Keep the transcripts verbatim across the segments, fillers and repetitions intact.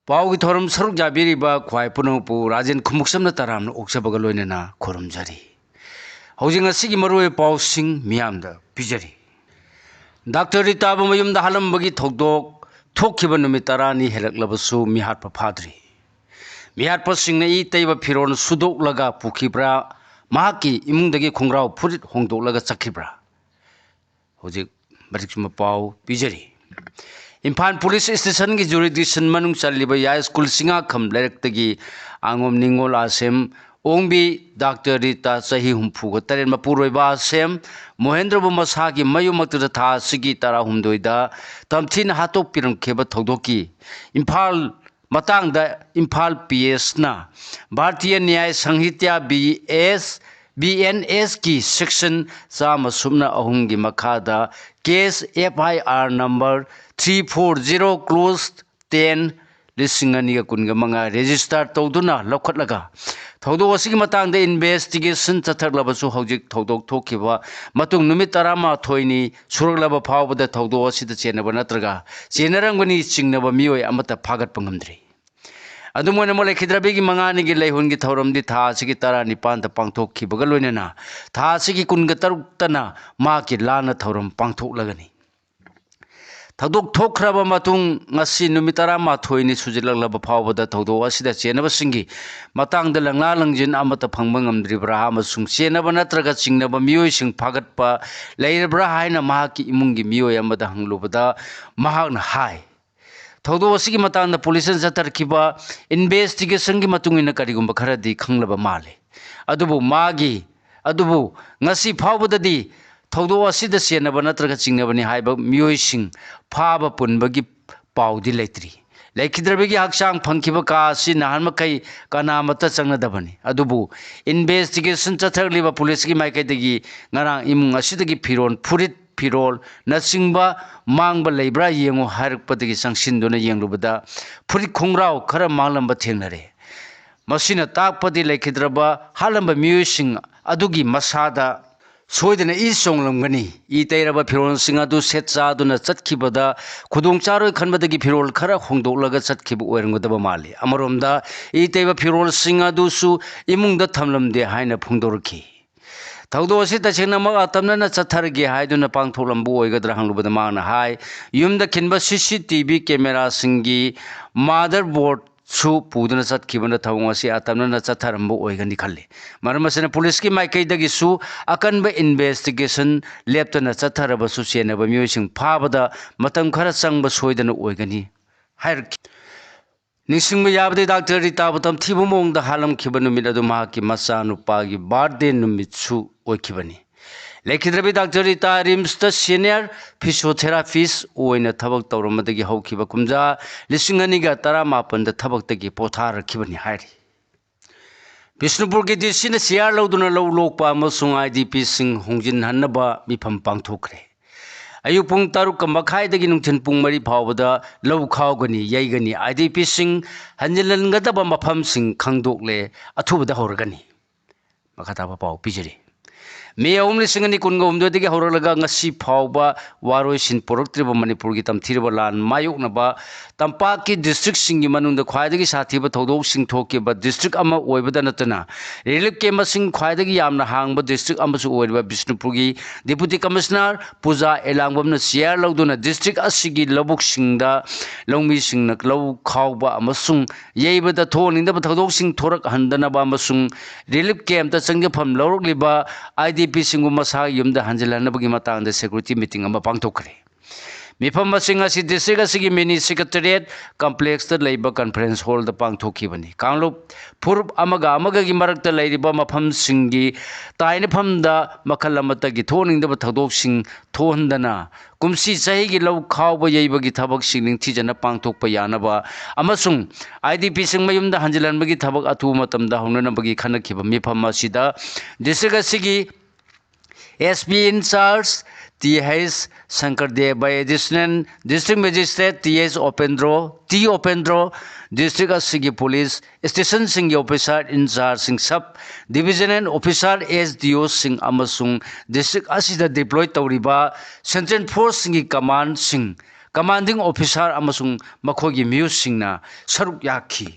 ꯄꯥꯎꯒꯤ ꯊꯧꯔꯝ ꯁꯔꯨꯛ ꯌꯥꯕꯤꯔꯤꯕ ꯈ꯭ꯋꯥꯏ ꯄꯨꯝꯅꯃꯛꯄꯨ ꯔꯥꯖꯦꯟ ꯈꯨꯃꯨꯛꯆꯝꯅ ꯇꯔꯥꯝꯅ ꯑꯣꯛꯆꯕꯒ ꯂꯣꯏꯅꯅ ꯈꯨꯔꯨꯝꯖꯔꯤ꯫ ꯍꯧꯖꯤꯛ ꯉꯁꯤꯒꯤ ꯃꯔꯨꯑꯣꯏꯕ ꯄꯥꯎꯁꯤꯡ ꯃꯤꯌꯥꯝꯗ ꯄꯤꯖꯔꯤ꯫ ꯗꯥꯛꯇꯔ ꯔꯤꯇꯥꯕꯨ ꯃꯌꯨꯝꯗ ꯍꯥꯠꯂꯝꯕꯒꯤ ꯊꯧꯗꯣꯛ ꯊꯣꯛꯈꯤꯕ ꯅꯨꯃꯤꯠ ꯇꯔꯥꯅꯤ ꯍꯦꯜꯂꯛꯂꯕꯁꯨ ꯃꯤꯍꯥꯠꯄ ꯐꯥꯗ꯭ꯔꯤ꯫ ꯃꯤꯍꯥꯠꯄꯁꯤꯡꯅ ꯏ ꯇꯩꯕ ꯐꯤꯔꯣꯜ ꯁꯨꯗꯣꯛꯂꯒ ꯄꯨꯈꯤꯕ꯭ꯔꯥ? ꯃꯍꯥꯛꯀꯤ ꯏꯃꯨꯡꯗꯒꯤ ꯈꯣꯡꯒ꯭ꯔꯥꯎ ꯐꯨꯔꯤꯠ ꯍꯣꯡꯗꯣꯛꯂꯒ ꯆꯠꯈꯤꯕ꯭ꯔꯥ? ꯍꯧꯖꯤꯛ ꯃꯔꯤꯛ ꯆꯨꯝꯕ ꯄꯥꯎ ꯄꯤꯖꯔꯤ꯫ ꯏꯝꯐꯥꯜ ꯄꯨꯂꯤꯁ ꯁ꯭ꯇꯦꯁꯟꯒꯤ ꯖꯨꯔꯤꯗꯤꯛꯁꯟ ꯃꯅꯨꯡ ꯆꯜꯂꯤꯕ ꯌꯥꯏ ꯁ꯭ꯀꯨꯜ ꯆꯤꯡꯉꯥꯈꯝ ꯂꯩꯔꯛꯇꯒꯤ ꯑꯉꯣꯝ ꯅꯤꯉꯣꯜ ꯑꯥꯁꯦꯝ ꯑꯣꯡꯕꯤ ꯗꯥꯛꯇꯔ ꯔꯤꯇꯥ ꯆꯍꯤ ꯍꯨꯝꯐꯨꯒ ꯇꯔꯦꯠ, ꯃꯄꯨꯔꯣꯏꯕ ꯑꯥꯁꯦꯝ ꯃꯣꯍꯦꯟꯗ꯭ꯔꯕꯨ ꯃꯁꯥꯒꯤ ꯃꯌꯨꯝꯃꯛꯇꯗ ꯊꯥ ꯑꯁꯤꯒꯤ ꯇꯔꯥꯍꯨꯝꯗꯣꯏꯗ ꯇꯝꯊꯤꯅ ꯍꯥꯠꯇꯣꯛꯄꯤꯔꯝꯈꯤꯕ ꯊꯧꯗꯣꯛꯀꯤ ꯏꯝꯐꯥꯜ ꯃꯇꯥꯡꯗ ꯏꯝꯐꯥꯜ ꯄꯤ ꯑꯦꯁꯅ Bharatiya Nyaya Sanhita B S, B N ꯑꯦꯁꯀꯤ ꯁꯦꯛꯁꯟ ꯆꯥꯝꯃ ꯁꯨꯞꯅ ꯑꯍꯨꯝꯒꯤ ꯃꯈꯥꯗ case F I R number three four zero clause ten, ꯂꯤꯁꯤꯡ ꯑꯅꯤꯒ ꯀꯨꯟꯒ ꯃꯉꯥ ꯔꯦꯖꯤꯁꯇꯥꯔ ꯇꯧꯗꯨꯅ ꯂꯧꯈꯠꯂꯒ ꯊꯧꯗꯣꯛ ꯑꯁꯤꯒꯤ ꯃꯇꯥꯡꯗ ꯏꯟꯚꯦꯁꯇꯤꯒꯦꯁꯟ ꯆꯠꯊꯔꯛꯂꯕꯁꯨ ꯍꯧꯖꯤꯛ ꯊꯧꯗꯣꯛ ꯊꯣꯛꯈꯤꯕ ꯃꯇꯨꯡ ꯅꯨꯃꯤꯠ ꯇꯔꯥꯃꯥꯊꯣꯏꯅꯤ ꯁꯨꯔꯛꯂꯕ ꯐꯥꯎꯕꯗ ꯊꯧꯗꯣꯛ ꯑꯁꯤꯗ ꯆꯦꯟꯅꯕ ꯅꯠꯇ꯭ꯔꯒ ꯆꯦꯟꯅꯔꯝꯒꯅꯤ ꯆꯤꯡꯅꯕ ꯃꯤꯑꯣꯏ ꯑꯃꯠꯇ ꯐꯥꯒꯠꯄ ꯉꯝꯗ꯭ꯔꯤ꯫ ꯑꯗꯨꯝ ꯑꯣꯏꯅꯃꯛ ꯂꯩꯈꯤꯗ꯭ꯔꯕꯤꯒꯤ ꯃꯉꯥꯅꯤꯒꯤ ꯂꯩꯍꯨꯟꯒꯤ ꯊꯧꯔꯝꯗꯤ ꯊꯥ ꯑꯁꯤꯒꯤ ꯇꯔꯥꯅꯤꯄꯥꯟꯗ ꯄꯥꯡꯊꯣꯛꯈꯤꯕꯒ ꯂꯣꯏꯅꯅ ꯊꯥ ꯑꯁꯤꯒꯤ ꯀꯨꯟꯒ ꯇꯔꯨꯛꯇꯅ ꯃꯍꯥꯛꯀꯤ ꯂꯥꯟꯅ ꯊꯧꯔꯝ ꯄꯥꯡꯊꯣꯛꯂꯒꯅꯤ꯫ ꯊꯧꯗꯣꯛ ꯊꯣꯛꯈ꯭ꯔꯕ ꯃꯇꯨꯡ ꯉꯁꯤ ꯅꯨꯃꯤꯠ ꯇꯔꯥꯃꯥꯊꯣꯏꯅꯤ ꯁꯨꯖꯤꯜꯂꯛꯂꯕ ꯐꯥꯎꯕꯗ ꯊꯧꯗꯣꯛ ꯑꯁꯤꯗ ꯆꯦꯟꯅꯕꯁꯤꯡꯒꯤ ꯃꯇꯥꯡꯗ ꯂꯪꯂꯥ ꯂꯪꯖꯤꯟ ꯑꯃꯠꯇ ꯐꯪꯕ ꯉꯝꯗ꯭ꯔꯤꯕ꯭ꯔꯥ ꯑꯃꯁꯨꯡ ꯆꯦꯟꯅꯕ ꯅꯠꯇ꯭ꯔꯒ ꯆꯤꯡꯅꯕ ꯃꯤꯑꯣꯏꯁꯤꯡ ꯐꯥꯒꯠꯄ ꯂꯩꯔꯕ꯭ꯔꯥ ꯍꯥꯏꯅ ꯃꯍꯥꯛꯀꯤ ꯏꯃꯨꯡꯒꯤ ꯃꯤꯑꯣꯏ ꯑꯃꯗ ꯍꯪꯂꯨꯕꯗ ꯃꯍꯥꯛꯅ ꯍꯥꯏ, ꯊꯧꯗꯣꯛ ꯑꯁꯤꯒꯤ ꯃꯇꯥꯡꯗ ꯄꯨꯂꯤꯁꯅ ꯆꯠꯊꯔꯛꯈꯤꯕ ꯏꯟꯚꯦꯁꯇꯤꯒꯦꯁꯟꯒꯤ ꯃꯇꯨꯡ ꯏꯟꯅ ꯀꯔꯤꯒꯨꯝꯕ ꯈꯔꯗꯤ ꯈꯪꯂꯕ ꯃꯥꯜꯂꯤ꯫ ꯑꯗꯨꯕꯨ ꯃꯥꯒꯤ, ꯑꯗꯨꯕꯨ ꯉꯁꯤ ꯐꯥꯎꯕꯗꯗꯤ ꯊꯧꯗꯣꯛ ꯑꯁꯤꯗ ꯆꯦꯟꯅꯕ ꯅꯠꯇ꯭ꯔꯒ ꯆꯤꯡꯅꯕꯅꯤ ꯍꯥꯏꯕ ꯃꯤꯑꯣꯏꯁꯤꯡ ꯐꯥꯕ ꯄꯨꯟꯕꯒꯤ ꯄꯥꯎꯗꯤ ꯂꯩꯇ꯭ꯔꯤ꯫ ꯂꯩꯈꯤꯗ꯭ꯔꯕꯒꯤ ꯍꯛꯆꯥꯡ ꯐꯪꯈꯤꯕ ꯀꯥ ꯑꯁꯤ ꯅꯍꯥꯟ ꯃꯈꯩ ꯀꯅꯥꯃꯠꯇ ꯆꯪꯅꯗꯕꯅꯤ꯫ ꯑꯗꯨꯕꯨ ꯏꯟꯚꯦꯁꯇꯤꯒꯦꯁꯟ ꯆꯠꯊꯔꯛꯂꯤꯕ ꯄꯨꯂꯤꯁꯀꯤ ꯃꯥꯏꯀꯩꯗꯒꯤ ꯉꯔꯥꯡ ꯏꯃꯨꯡ ꯑꯁꯤꯗꯒꯤ ꯐꯤꯔꯣꯜ, ꯐꯨꯔꯤꯠ, ꯐꯤꯔꯣꯜꯅꯆꯤꯡꯕ ꯃꯥꯡꯕ ꯂꯩꯕ꯭ꯔꯥ ꯌꯦꯡꯉꯨ ꯍꯥꯏꯔꯛꯄꯗꯒꯤ ꯆꯪꯁꯤꯟꯗꯨꯅ ꯌꯦꯡꯂꯨꯕꯗ ꯐꯨꯔꯤꯠ ꯈꯣꯡꯒ꯭ꯔꯥꯎ ꯈꯔ ꯃꯥꯡꯂꯝꯕ ꯊꯦꯡꯅꯔꯦ꯫ ꯃꯁꯤꯅ ꯇꯥꯛꯄꯗꯤ ꯂꯩꯈꯤꯗ꯭ꯔꯕ ꯍꯥꯠꯂꯝꯕ ꯃꯤꯑꯣꯏꯁꯤꯡ ꯑꯗꯨꯒꯤ ꯃꯁꯥꯗ ꯁꯣꯏꯗꯅ ꯏ ꯆꯣꯡꯂꯝꯒꯅꯤ꯫ ꯏ ꯇꯩꯔꯕ ꯐꯤꯔꯣꯜꯁꯤꯡ ꯑꯗꯨ ꯁꯦꯠ ꯆꯥꯗꯨꯅ ꯆꯠꯈꯤꯕꯗ ꯈꯨꯗꯣꯡ ꯆꯥꯔꯣꯏ ꯈꯟꯕꯗꯒꯤ ꯐꯤꯔꯣꯜ ꯈꯔ ꯍꯣꯡꯗꯣꯛꯂꯒ ꯆꯠꯈꯤꯕ ꯑꯣꯏꯔꯝꯒꯗꯕ ꯃꯥꯜꯂꯤ꯫ ꯑꯃꯔꯣꯝꯗ, ꯏ ꯇꯩꯕ ꯐꯤꯔꯣꯜꯁꯤꯡ ꯑꯗꯨꯁꯨ ꯏꯃꯨꯡꯗ ꯊꯝꯂꯝꯗꯦ ꯍꯥꯏꯅ ꯐꯣꯡꯗꯣꯔꯛꯈꯤ꯫ ꯊꯧꯗꯣꯛ ꯑꯁꯤ ꯇꯁꯦꯡꯅꯃꯛ ꯑꯇꯝꯅꯅ ꯆꯠꯊꯔꯒꯦ ꯍꯥꯏꯗꯨꯅ ꯄꯥꯡꯊꯣꯛꯂꯝꯕ ꯑꯣꯏꯒꯗ꯭ꯔꯥ ꯍꯪꯂꯨꯕꯗ ꯃꯍꯥꯛꯅ ꯍꯥꯏ, ꯌꯨꯝꯗ ꯈꯤꯟꯕ ꯁꯤ ꯁꯤ ꯇꯤ ꯚꯤ ꯀꯦꯃꯦꯔꯥꯁꯤꯡꯒꯤ ꯃꯥꯗꯔ ꯕꯣꯔꯗ ꯁꯨ ꯄꯨꯗꯨꯅ ꯆꯠꯈꯤꯕꯅ ꯊꯧꯑꯣꯡ ꯑꯁꯤ ꯑꯇꯝꯅꯅ ꯆꯠꯊꯔꯝꯕ ꯑꯣꯏꯒꯅꯤ ꯈꯜꯂꯤ꯫ ꯃꯔꯝ ꯑꯁꯤꯅ ꯄꯨꯂꯤꯁꯀꯤ ꯃꯥꯏꯀꯩꯗꯒꯤꯁꯨ ꯑꯀꯟꯕ ꯏꯟꯚꯦꯁꯇꯤꯒꯦꯁꯟ ꯂꯦꯞꯇꯅ ꯆꯠꯊꯔꯕꯁꯨ ꯆꯦꯟꯅꯕ ꯃꯤꯑꯣꯏꯁꯤꯡ ꯐꯥꯕꯗ ꯃꯇꯝ ꯈꯔ ꯆꯪꯕ ꯁꯣꯏꯗꯅ ꯑꯣꯏꯒꯅꯤ ꯍꯥꯏꯔꯛꯈꯤ꯫ ꯅꯤꯡꯁꯤꯡꯕ ꯌꯥꯕꯗꯤ ꯗꯥꯛꯇꯔ ꯔꯤꯇꯥꯕꯨ ꯇꯝꯊꯤꯕ ꯃꯑꯣꯡꯗ ꯍꯥꯠꯂꯝꯈꯤꯕ ꯅꯨꯃꯤꯠ ꯑꯗꯨ ꯃꯍꯥꯛꯀꯤ ꯃꯆꯥꯅꯨꯄꯥꯒꯤ ꯕꯥꯔꯗꯦ ꯅꯨꯃꯤꯠꯁꯨ ꯑꯣꯏꯈꯤꯕꯅꯤ꯫ ꯂꯩꯈꯤꯗ꯭ꯔꯕꯤ ꯗꯥꯛꯇꯔ ꯔꯤꯇꯥ ꯔꯤꯝꯁꯇ ꯁꯦꯅꯤꯌꯔ ꯐꯤꯁꯤꯌꯣꯊꯦꯔꯥꯄꯤꯁ ꯑꯣꯏꯅ ꯊꯕꯛ ꯇꯧꯔꯝꯕꯗꯒꯤ ꯍꯧꯈꯤꯕ ꯀꯨꯝꯖꯥ ꯂꯤꯁꯤꯡ ꯑꯅꯤꯒ ꯇꯔꯥꯃꯥꯄꯟꯗ ꯊꯕꯛꯇꯒꯤ ꯄꯣꯊꯥꯔꯛꯈꯤꯕꯅꯤ ꯍꯥꯏꯔꯤ꯫ ꯕꯤꯁꯅꯨꯄꯨꯔꯒꯤ ꯗꯤ ꯁꯤꯅ ꯁꯤꯌꯥꯔ ꯂꯧꯗꯨꯅ ꯂꯧ ꯂꯣꯛꯄ ꯑꯃꯁꯨꯡ ꯑꯥꯏ ꯗꯤ ꯄꯤꯁꯤꯡ ꯍꯣꯡꯖꯤꯟꯍꯟꯅꯕ ꯃꯤꯐꯝ ꯄꯥꯡꯊꯣꯛꯈ꯭ꯔꯦ꯫ ꯑꯌꯨꯛ ꯄꯨꯡ ꯇꯔꯨꯛ ꯃꯈꯥꯏꯗꯒꯤ ꯅꯨꯡꯊꯤꯜ ꯄꯨꯡ ꯃꯔꯤ ꯐꯥꯎꯕꯗ ꯂꯧ ꯈꯥꯎꯒꯅꯤ, ꯌꯩꯒꯅꯤ, ꯑꯥꯏ ꯗꯤ ꯄꯤꯁꯤꯡ ꯍꯟꯖꯤꯜꯍꯟꯒꯗꯕ ꯃꯐꯝꯁꯤꯡ ꯈꯪꯗꯣꯛꯂꯦ, ꯑꯊꯨꯕꯗ ꯍꯧꯔꯒꯅꯤ꯫ ꯃꯈꯥ ꯇꯥꯕ ꯄꯥꯎ ꯄꯤꯖꯔꯤ꯫ ꯃꯦ ꯑꯍꯨꯝ, ꯂꯤꯁꯤꯡ ꯑꯅꯤ ꯀꯨꯟꯒ ꯍꯨꯝꯗꯣꯏꯗꯒꯤ ꯍꯧꯔꯛꯂꯒ ꯉꯁꯤ ꯐꯥꯎꯕ ꯋꯥꯔꯣꯏꯁꯤꯟ ꯄꯨꯔꯛꯇ꯭ꯔꯤꯕ ꯃꯅꯤꯄꯨꯔꯒꯤ ꯇꯝꯊꯤꯔꯕ ꯂꯥꯟ ꯃꯥꯌꯣꯛꯅꯕ ꯇꯝꯄꯥꯛꯀꯤ ꯗꯤꯁꯇ꯭ꯔꯤꯛꯁꯤꯡꯒꯤ ꯃꯅꯨꯡꯗ ꯈ꯭ꯋꯥꯏꯗꯒꯤ ꯁꯥꯊꯤꯕ ꯊꯧꯗꯣꯛꯁꯤꯡ ꯊꯣꯛꯈꯤꯕ ꯗꯤꯁꯇ꯭ꯔꯤꯛ ꯑꯃ ꯑꯣꯏꯕꯗ ꯅꯠꯇꯅ, ꯔꯤꯂꯤꯐ ꯀꯦꯝꯞ ꯃꯁꯤꯡ ꯈ꯭ꯋꯥꯏꯗꯒꯤ ꯌꯥꯝꯅ ꯍꯥꯡꯕ ꯗꯤꯁꯇ꯭ꯔꯤꯛ ꯑꯃꯁꯨ ꯑꯣꯏꯔꯤꯕ ꯕꯤꯁꯅꯨꯄꯨꯔꯒꯤ ꯗꯤꯄꯨꯇꯤ ꯀꯃꯤꯁꯅꯔ ꯄꯨꯖꯥ ꯑꯦꯂꯥꯡꯕꯝꯅ ꯆꯤꯌꯥꯔ ꯂꯧꯗꯨꯅ ꯗꯤꯁꯇ꯭ꯔꯤꯛ ꯑꯁꯤꯒꯤ ꯂꯧꯕꯨꯛꯁꯤꯡꯗ ꯂꯧꯃꯤꯁꯤꯡꯅ ꯂꯧ ꯈꯥꯎꯕ ꯑꯃꯁꯨꯡ ꯌꯩꯕꯗ ꯊꯣꯛꯍꯟꯅꯤꯡꯗꯕ ꯊꯧꯗꯣꯛꯁꯤꯡ ꯊꯣꯔꯛꯍꯟꯗꯅꯕ ꯑꯃꯁꯨꯡ ꯔꯤꯂꯤꯐ ꯀꯦꯝꯞꯇ ꯆꯪꯖꯐꯝ ꯂꯧꯔꯛꯂꯤꯕ ꯑꯥꯏ ꯗꯤ ꯄꯤꯁꯤꯡꯕꯨ ꯃꯁꯥꯒꯤ ꯌꯨꯝꯗ ꯍꯟꯖꯤꯜꯍꯟꯅꯕꯒꯤ ꯃꯇꯥꯡꯗ ꯁꯦꯀ꯭ꯌꯨꯔꯤꯇꯤ ꯃꯤꯇꯤꯡ ꯑꯃ ꯄꯥꯡꯊꯣꯛꯈ꯭ꯔꯦ꯫ ꯃꯤꯐꯝ ꯑꯁꯤꯡ ꯑꯁꯤ ꯗꯤꯁꯇ꯭ꯔꯤꯛ ꯑꯁꯤꯒꯤ ꯃꯤꯅꯤ ꯁꯦꯀ꯭ꯔꯦꯇꯔꯤꯌꯦꯠ ꯀꯝꯄ꯭ꯂꯦꯛꯁꯇ ꯂꯩꯕ ꯀꯟꯐꯔꯦꯟꯁ ꯍꯣꯜꯗ ꯄꯥꯡꯊꯣꯛꯈꯤꯕꯅꯤ꯫ ꯀꯥꯡꯂꯨꯞ ꯐꯨꯔꯨꯞ ꯑꯃꯒ ꯑꯃꯒꯒꯤ ꯃꯔꯛꯇ ꯂꯩꯔꯤꯕ ꯃꯐꯝꯁꯤꯡꯒꯤ ꯇꯥꯏꯅꯐꯝꯗ ꯃꯈꯜ ꯑꯃꯠꯇꯒꯤ ꯊꯣꯛꯍꯟꯅꯤꯡꯗꯕ ꯊꯧꯗꯣꯛꯁꯤꯡ ꯊꯣꯛꯍꯟꯗꯅ, ꯀꯨꯝꯁꯤ ꯆꯍꯤꯒꯤ ꯂꯧ ꯈꯥꯎꯕ ꯌꯩꯕꯒꯤ ꯊꯕꯛꯁꯤꯡ ꯅꯤꯡꯊꯤꯖꯅ ꯄꯥꯡꯊꯣꯛꯄ ꯌꯥꯅꯕ ꯑꯃꯁꯨꯡ ꯑꯥꯏ ꯗꯤ ꯄꯤꯁꯤꯡ ꯃꯌꯨꯝꯗ ꯍꯟꯖꯤꯜꯍꯟꯕꯒꯤ ꯊꯕꯛ ꯑꯊꯨꯕ ꯃꯇꯝꯗ ꯍꯧꯅꯅꯕꯒꯤ ꯈꯟꯅꯈꯤꯕ ꯃꯤꯐꯝ ꯑꯁꯤꯗ ꯗꯤꯁꯇ꯭ꯔꯤꯛ ꯑꯁꯤꯒꯤ S P in charge, Th Shankar Dev by Additional District Magistrate Th Upendro, T Upendro, district ꯑꯁꯤꯒꯤ police stationꯁꯤꯡꯒꯤ officer in chargeꯁꯤꯡ, sub divisional officer, S D Oꯁꯤꯡ ꯑꯃꯁꯨꯡ district ꯑꯁꯤꯗ deploy ꯇꯧꯔꯤꯕ central forceꯁꯤꯡꯒꯤ commandꯁꯤꯡ, commanding officer ꯑꯃꯁꯨꯡ ꯃꯈꯣꯏꯒꯤ ꯃꯤꯍꯨꯠꯁꯤꯡꯅ ꯁꯔꯨꯛ ꯌꯥꯈꯤ꯫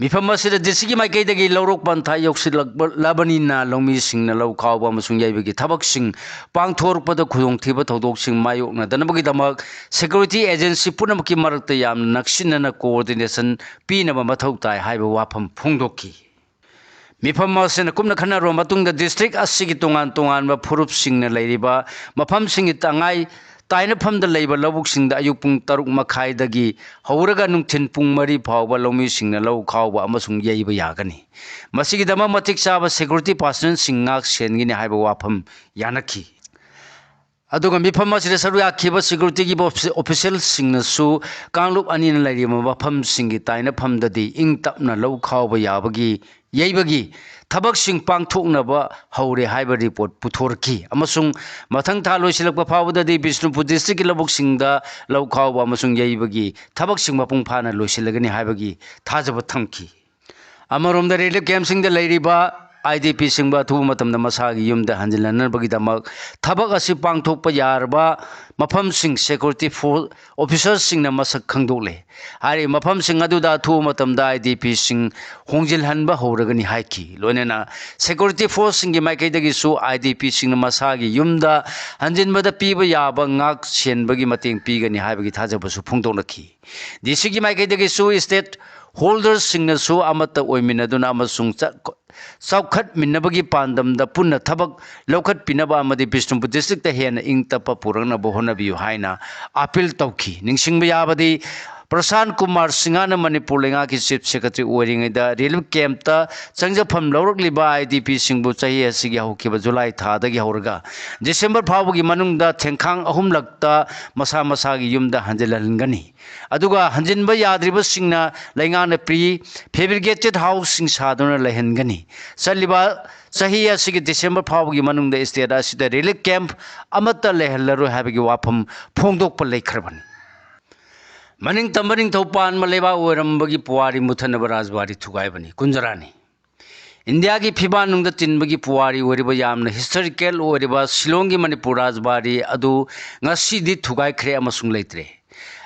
ꯃꯤꯐꯝ ꯑꯁꯤꯗ districtꯀꯤ ꯃꯥꯏꯀꯩꯗꯒꯤ ꯂꯧꯔꯣꯛ ꯄꯟꯊꯥ ꯌꯧꯁꯤꯜꯂꯛꯂꯕꯅꯤꯅ ꯂꯧꯃꯤꯁꯤꯡꯅ ꯂꯧ ꯈꯥꯎꯕ ꯑꯃꯁꯨꯡ ꯌꯩꯕꯒꯤ ꯊꯕꯛꯁꯤꯡ ꯄꯥꯡꯊꯣꯔꯛꯄꯗ ꯈꯨꯗꯣꯡꯊꯤꯕ ꯊꯧꯗꯣꯛꯁꯤꯡ ꯃꯥꯌꯣꯛꯅꯗꯅꯕꯒꯤꯗꯃꯛ security agency ꯄꯨꯝꯅꯃꯛꯀꯤ ꯃꯔꯛꯇ ꯌꯥꯝꯅ ꯅꯛꯁꯤꯟꯅꯅ coordination ꯄꯤꯅꯕ ꯃꯊꯧ ꯇꯥꯏ ꯍꯥꯏꯕ ꯋꯥꯐꯝ ꯐꯣꯡꯗꯣꯛꯈꯤ꯫ ꯃꯤꯐꯝ ꯑꯁꯤꯅ ꯀꯨꯞꯅ ꯈꯟꯅꯔꯕ ꯃꯇꯨꯡꯗ district ꯑꯁꯤꯒꯤ ꯇꯣꯉꯥꯟ ꯇꯣꯉꯥꯟꯕ ꯐꯨꯔꯨꯞꯁꯤꯡꯅ ꯂꯩꯔꯤꯕ ꯃꯐꯝꯁꯤꯡꯒꯤ ꯇꯉꯥꯏ ꯇꯥꯏꯅꯐꯝꯗ ꯂꯩꯕ ꯂꯧꯕꯨꯛꯁꯤꯡꯗ ꯑꯌꯨꯛ ꯄꯨꯡ ꯇꯔꯨꯛ ꯃꯈꯥꯏꯗꯒꯤ ꯍꯧꯔꯒ ꯅꯨꯡꯊꯤꯜ ꯄꯨꯡ ꯃꯔꯤ ꯐꯥꯎꯕ ꯂꯧꯃꯤꯁꯤꯡꯅ ꯂꯧ ꯈꯥꯎꯕ ꯑꯃꯁꯨꯡ ꯌꯩꯕ ꯌꯥꯒꯅꯤ꯫ ꯃꯁꯤꯒꯤꯗꯃꯛ ꯃꯇꯤꯛ ꯆꯥꯕ security personnelꯁꯤꯡ ꯉꯥꯛ ꯁꯦꯟꯒꯅꯤ ꯍꯥꯏꯕ ꯋꯥꯐꯝ ꯌꯥꯅꯈꯤ꯫ ꯑꯗꯨꯒ ꯃꯤꯐꯝ ꯑꯁꯤꯗ ꯁꯔꯨꯛ ꯌꯥꯈꯤꯕ securityꯒꯤ officialꯁꯤꯡꯅꯁꯨ ꯀꯥꯡꯂꯨꯞ ꯑꯅꯤꯅ ꯂꯩꯔꯤꯕ ꯃꯐꯝꯁꯤꯡꯒꯤ ꯇꯥꯏꯅꯐꯝꯗꯗꯤ ꯏꯪ ꯇꯞꯅ ꯂꯧ ꯈꯥꯎꯕ ꯌꯥꯕꯒꯤ, ꯌꯩꯕꯒꯤ ꯊꯕꯛꯁꯤꯡ ꯄꯥꯡꯊꯣꯛꯅꯕ ꯍꯧꯔꯦ ꯍꯥꯏꯕ report ꯄꯨꯊꯣꯔꯛꯈꯤ ꯑꯃꯁꯨꯡ ꯃꯊꯪ ꯊꯥ ꯂꯣꯏꯁꯤꯜꯂꯛꯄ ꯐꯥꯎꯕꯗꯗꯤ ꯕꯤꯁꯅꯨꯄꯨꯔ districtꯀꯤ ꯂꯧꯕꯨꯛꯁꯤꯡꯗ ꯂꯧ ꯈꯥꯎꯕ ꯑꯃꯁꯨꯡ ꯌꯩꯕꯒꯤ ꯊꯕꯛꯁꯤꯡ ꯃꯄꯨꯡ ꯐꯥꯅ ꯂꯣꯏꯁꯤꯜꯂꯒꯅꯤ ꯍꯥꯏꯕꯒꯤ ꯊꯥꯖꯕ ꯊꯝꯈꯤ꯫ ꯑꯃꯔꯣꯝꯗ relief campꯁꯤꯡꯗ ꯂꯩꯔꯤꯕ IDPꯁꯤꯡꯕꯨ ꯑꯊꯨꯕ ꯃꯇꯝꯗ ꯃꯁꯥꯒꯤ ꯌꯨꯝꯗ ꯍꯟꯖꯤꯜꯍꯟꯅꯕꯒꯤꯗꯃꯛ ꯊꯕꯛ ꯑꯁꯤ ꯄꯥꯡꯊꯣꯛꯄ ꯌꯥꯔꯕ ꯃꯐꯝꯁꯤꯡ security force officerꯁꯤꯡꯅ ꯃꯁꯛ ꯈꯪꯗꯣꯛꯂꯦ꯫ ꯍꯥꯏꯔꯤꯕ ꯃꯐꯝꯁꯤꯡ ꯑꯗꯨꯗ ꯑꯊꯨꯕ ꯃꯇꯝꯗ IDPꯁꯤꯡ ꯍꯣꯡꯖꯤꯜꯍꯟꯕ ꯍꯧꯔꯒꯅꯤ ꯍꯥꯏꯈꯤ꯫ ꯂꯣꯏꯅꯅ security forceꯁꯤꯡꯒꯤ ꯃꯥꯏꯀꯩꯗꯒꯤꯁꯨ IDPꯁꯤꯡꯅ ꯃꯁꯥꯒꯤ ꯌꯨꯝꯗ ꯍꯟꯖꯤꯟꯕꯗ ꯄꯤꯕ ꯌꯥꯕ ꯉꯥꯛ ꯁꯦꯟꯕꯒꯤ ꯃꯇꯦꯡ ꯄꯤꯒꯅꯤ ꯍꯥꯏꯕꯒꯤ ꯊꯥꯖꯕꯁꯨ ꯐꯣꯡꯗꯣꯛꯂꯛꯈꯤ꯫ DCꯒꯤ ꯃꯥꯏꯀꯩꯗꯒꯤꯁꯨ stakeholderꯁꯤꯡꯅꯁꯨ ꯑꯃꯠꯇ ꯑꯣꯏꯃꯤꯟꯅꯗꯨꯅ ꯑꯃꯁꯨꯡ ꯆ-, ꯆꯥꯎꯈꯠꯃꯤꯟꯅꯕꯒꯤ ꯄꯥꯟꯗꯝꯗ ꯄꯨꯟꯅ ꯊꯕꯛ ꯂꯧꯈꯠꯄꯤꯅꯕ ꯑꯃꯗꯤ ꯕꯤꯁꯅꯨꯄꯨꯔ districtꯇ ꯍꯦꯟꯅ ꯏꯪ ꯇꯞꯄ ꯄꯨꯔꯛꯅꯕ ꯍꯣꯠꯅꯕꯤꯌꯨ ꯍꯥꯏꯅ appeal ꯇꯧꯈꯤ꯫ ꯅꯤꯡꯁꯤꯡꯕ ꯌꯥꯕꯗꯤ, ꯄ꯭ꯔꯁꯥꯟ ꯀꯨꯃꯥꯔ ꯁꯤꯡꯍꯅ ꯃꯅꯤꯄꯨꯔ ꯂꯩꯉꯥꯛꯀꯤ chief secretary ꯑꯣꯏꯔꯤꯉꯩꯗ relief campꯇ ꯆꯪꯖꯐꯝ ꯂꯧꯔꯛꯂꯤꯕ IDPꯁꯤꯡꯕꯨ ꯆꯍꯤ ꯑꯁꯤꯒꯤ ꯍꯧꯈꯤꯕ July ꯊꯥꯗꯒꯤ ꯍꯧꯔꯒ December ꯐꯥꯎꯕꯒꯤ ꯃꯅꯨꯡꯗ ꯊꯦꯡꯈꯥꯡ ꯑꯍꯨꯝꯂꯛꯇ ꯃꯁꯥ ꯃꯁꯥꯒꯤ ꯌꯨꯝꯗ ꯍꯟꯖꯤꯜꯍꯟꯒꯅꯤ꯫ ꯑꯗꯨꯒ ꯍꯟꯖꯤꯟꯕ ꯌꯥꯗ꯭ꯔꯤꯕꯁꯤꯡꯅ ꯂꯩꯉꯥꯛꯅ pre fabricated houseꯁꯤꯡ ꯁꯥꯗꯨꯅ ꯂꯩꯍꯟꯒꯅꯤ꯫ ꯆꯠꯂꯤꯕ ꯆꯍꯤ ꯑꯁꯤꯒꯤ ꯗꯤꯁꯦꯝꯕꯔ ꯐꯥꯎꯕꯒꯤ ꯃꯅꯨꯡꯗ state ꯑꯁꯤꯗ relief camp ꯑꯃꯠꯇ ꯂꯩꯍꯜꯂꯔꯣꯏ ꯍꯥꯏꯕꯒꯤ ꯋꯥꯐꯝ ꯐꯣꯡꯗꯣꯛꯄ ꯂꯩꯈ꯭ꯔꯕꯅꯤ꯫ ꯃꯅꯤꯡ ꯇꯝꯕ ꯅꯤꯡꯊꯧ ꯄꯥꯟꯕ ꯂꯩꯕꯥꯛ ꯑꯣꯏꯔꯝꯕꯒꯤ ꯄꯨꯋꯥꯔꯤ ꯃꯨꯊꯠꯅꯕ ꯔꯥꯖꯕꯥꯔꯤ ꯊꯨꯒꯥꯏꯕꯅꯤ꯫ ꯀꯨꯟꯖꯔꯥꯅꯤ꯫ ꯏꯟꯗꯤꯌꯥꯒꯤ ꯐꯤꯕꯥꯟ ꯅꯨꯡꯗ ꯇꯤꯟꯕꯒꯤ ꯄꯨꯋꯥꯔꯤ ꯑꯣꯏꯔꯤꯕ ꯌꯥꯝꯅ historical ꯑꯣꯏꯔꯤꯕ ꯁꯤꯂꯣꯡꯒꯤ ꯃꯅꯤꯄꯨꯔ ꯔꯥꯖꯕꯥꯔꯤ ꯑꯗꯨ ꯉꯁꯤꯗꯤ ꯊꯨꯒꯥꯏꯈ꯭ꯔꯦ ꯑꯃꯁꯨꯡ ꯂꯩꯇ꯭ꯔꯦ꯫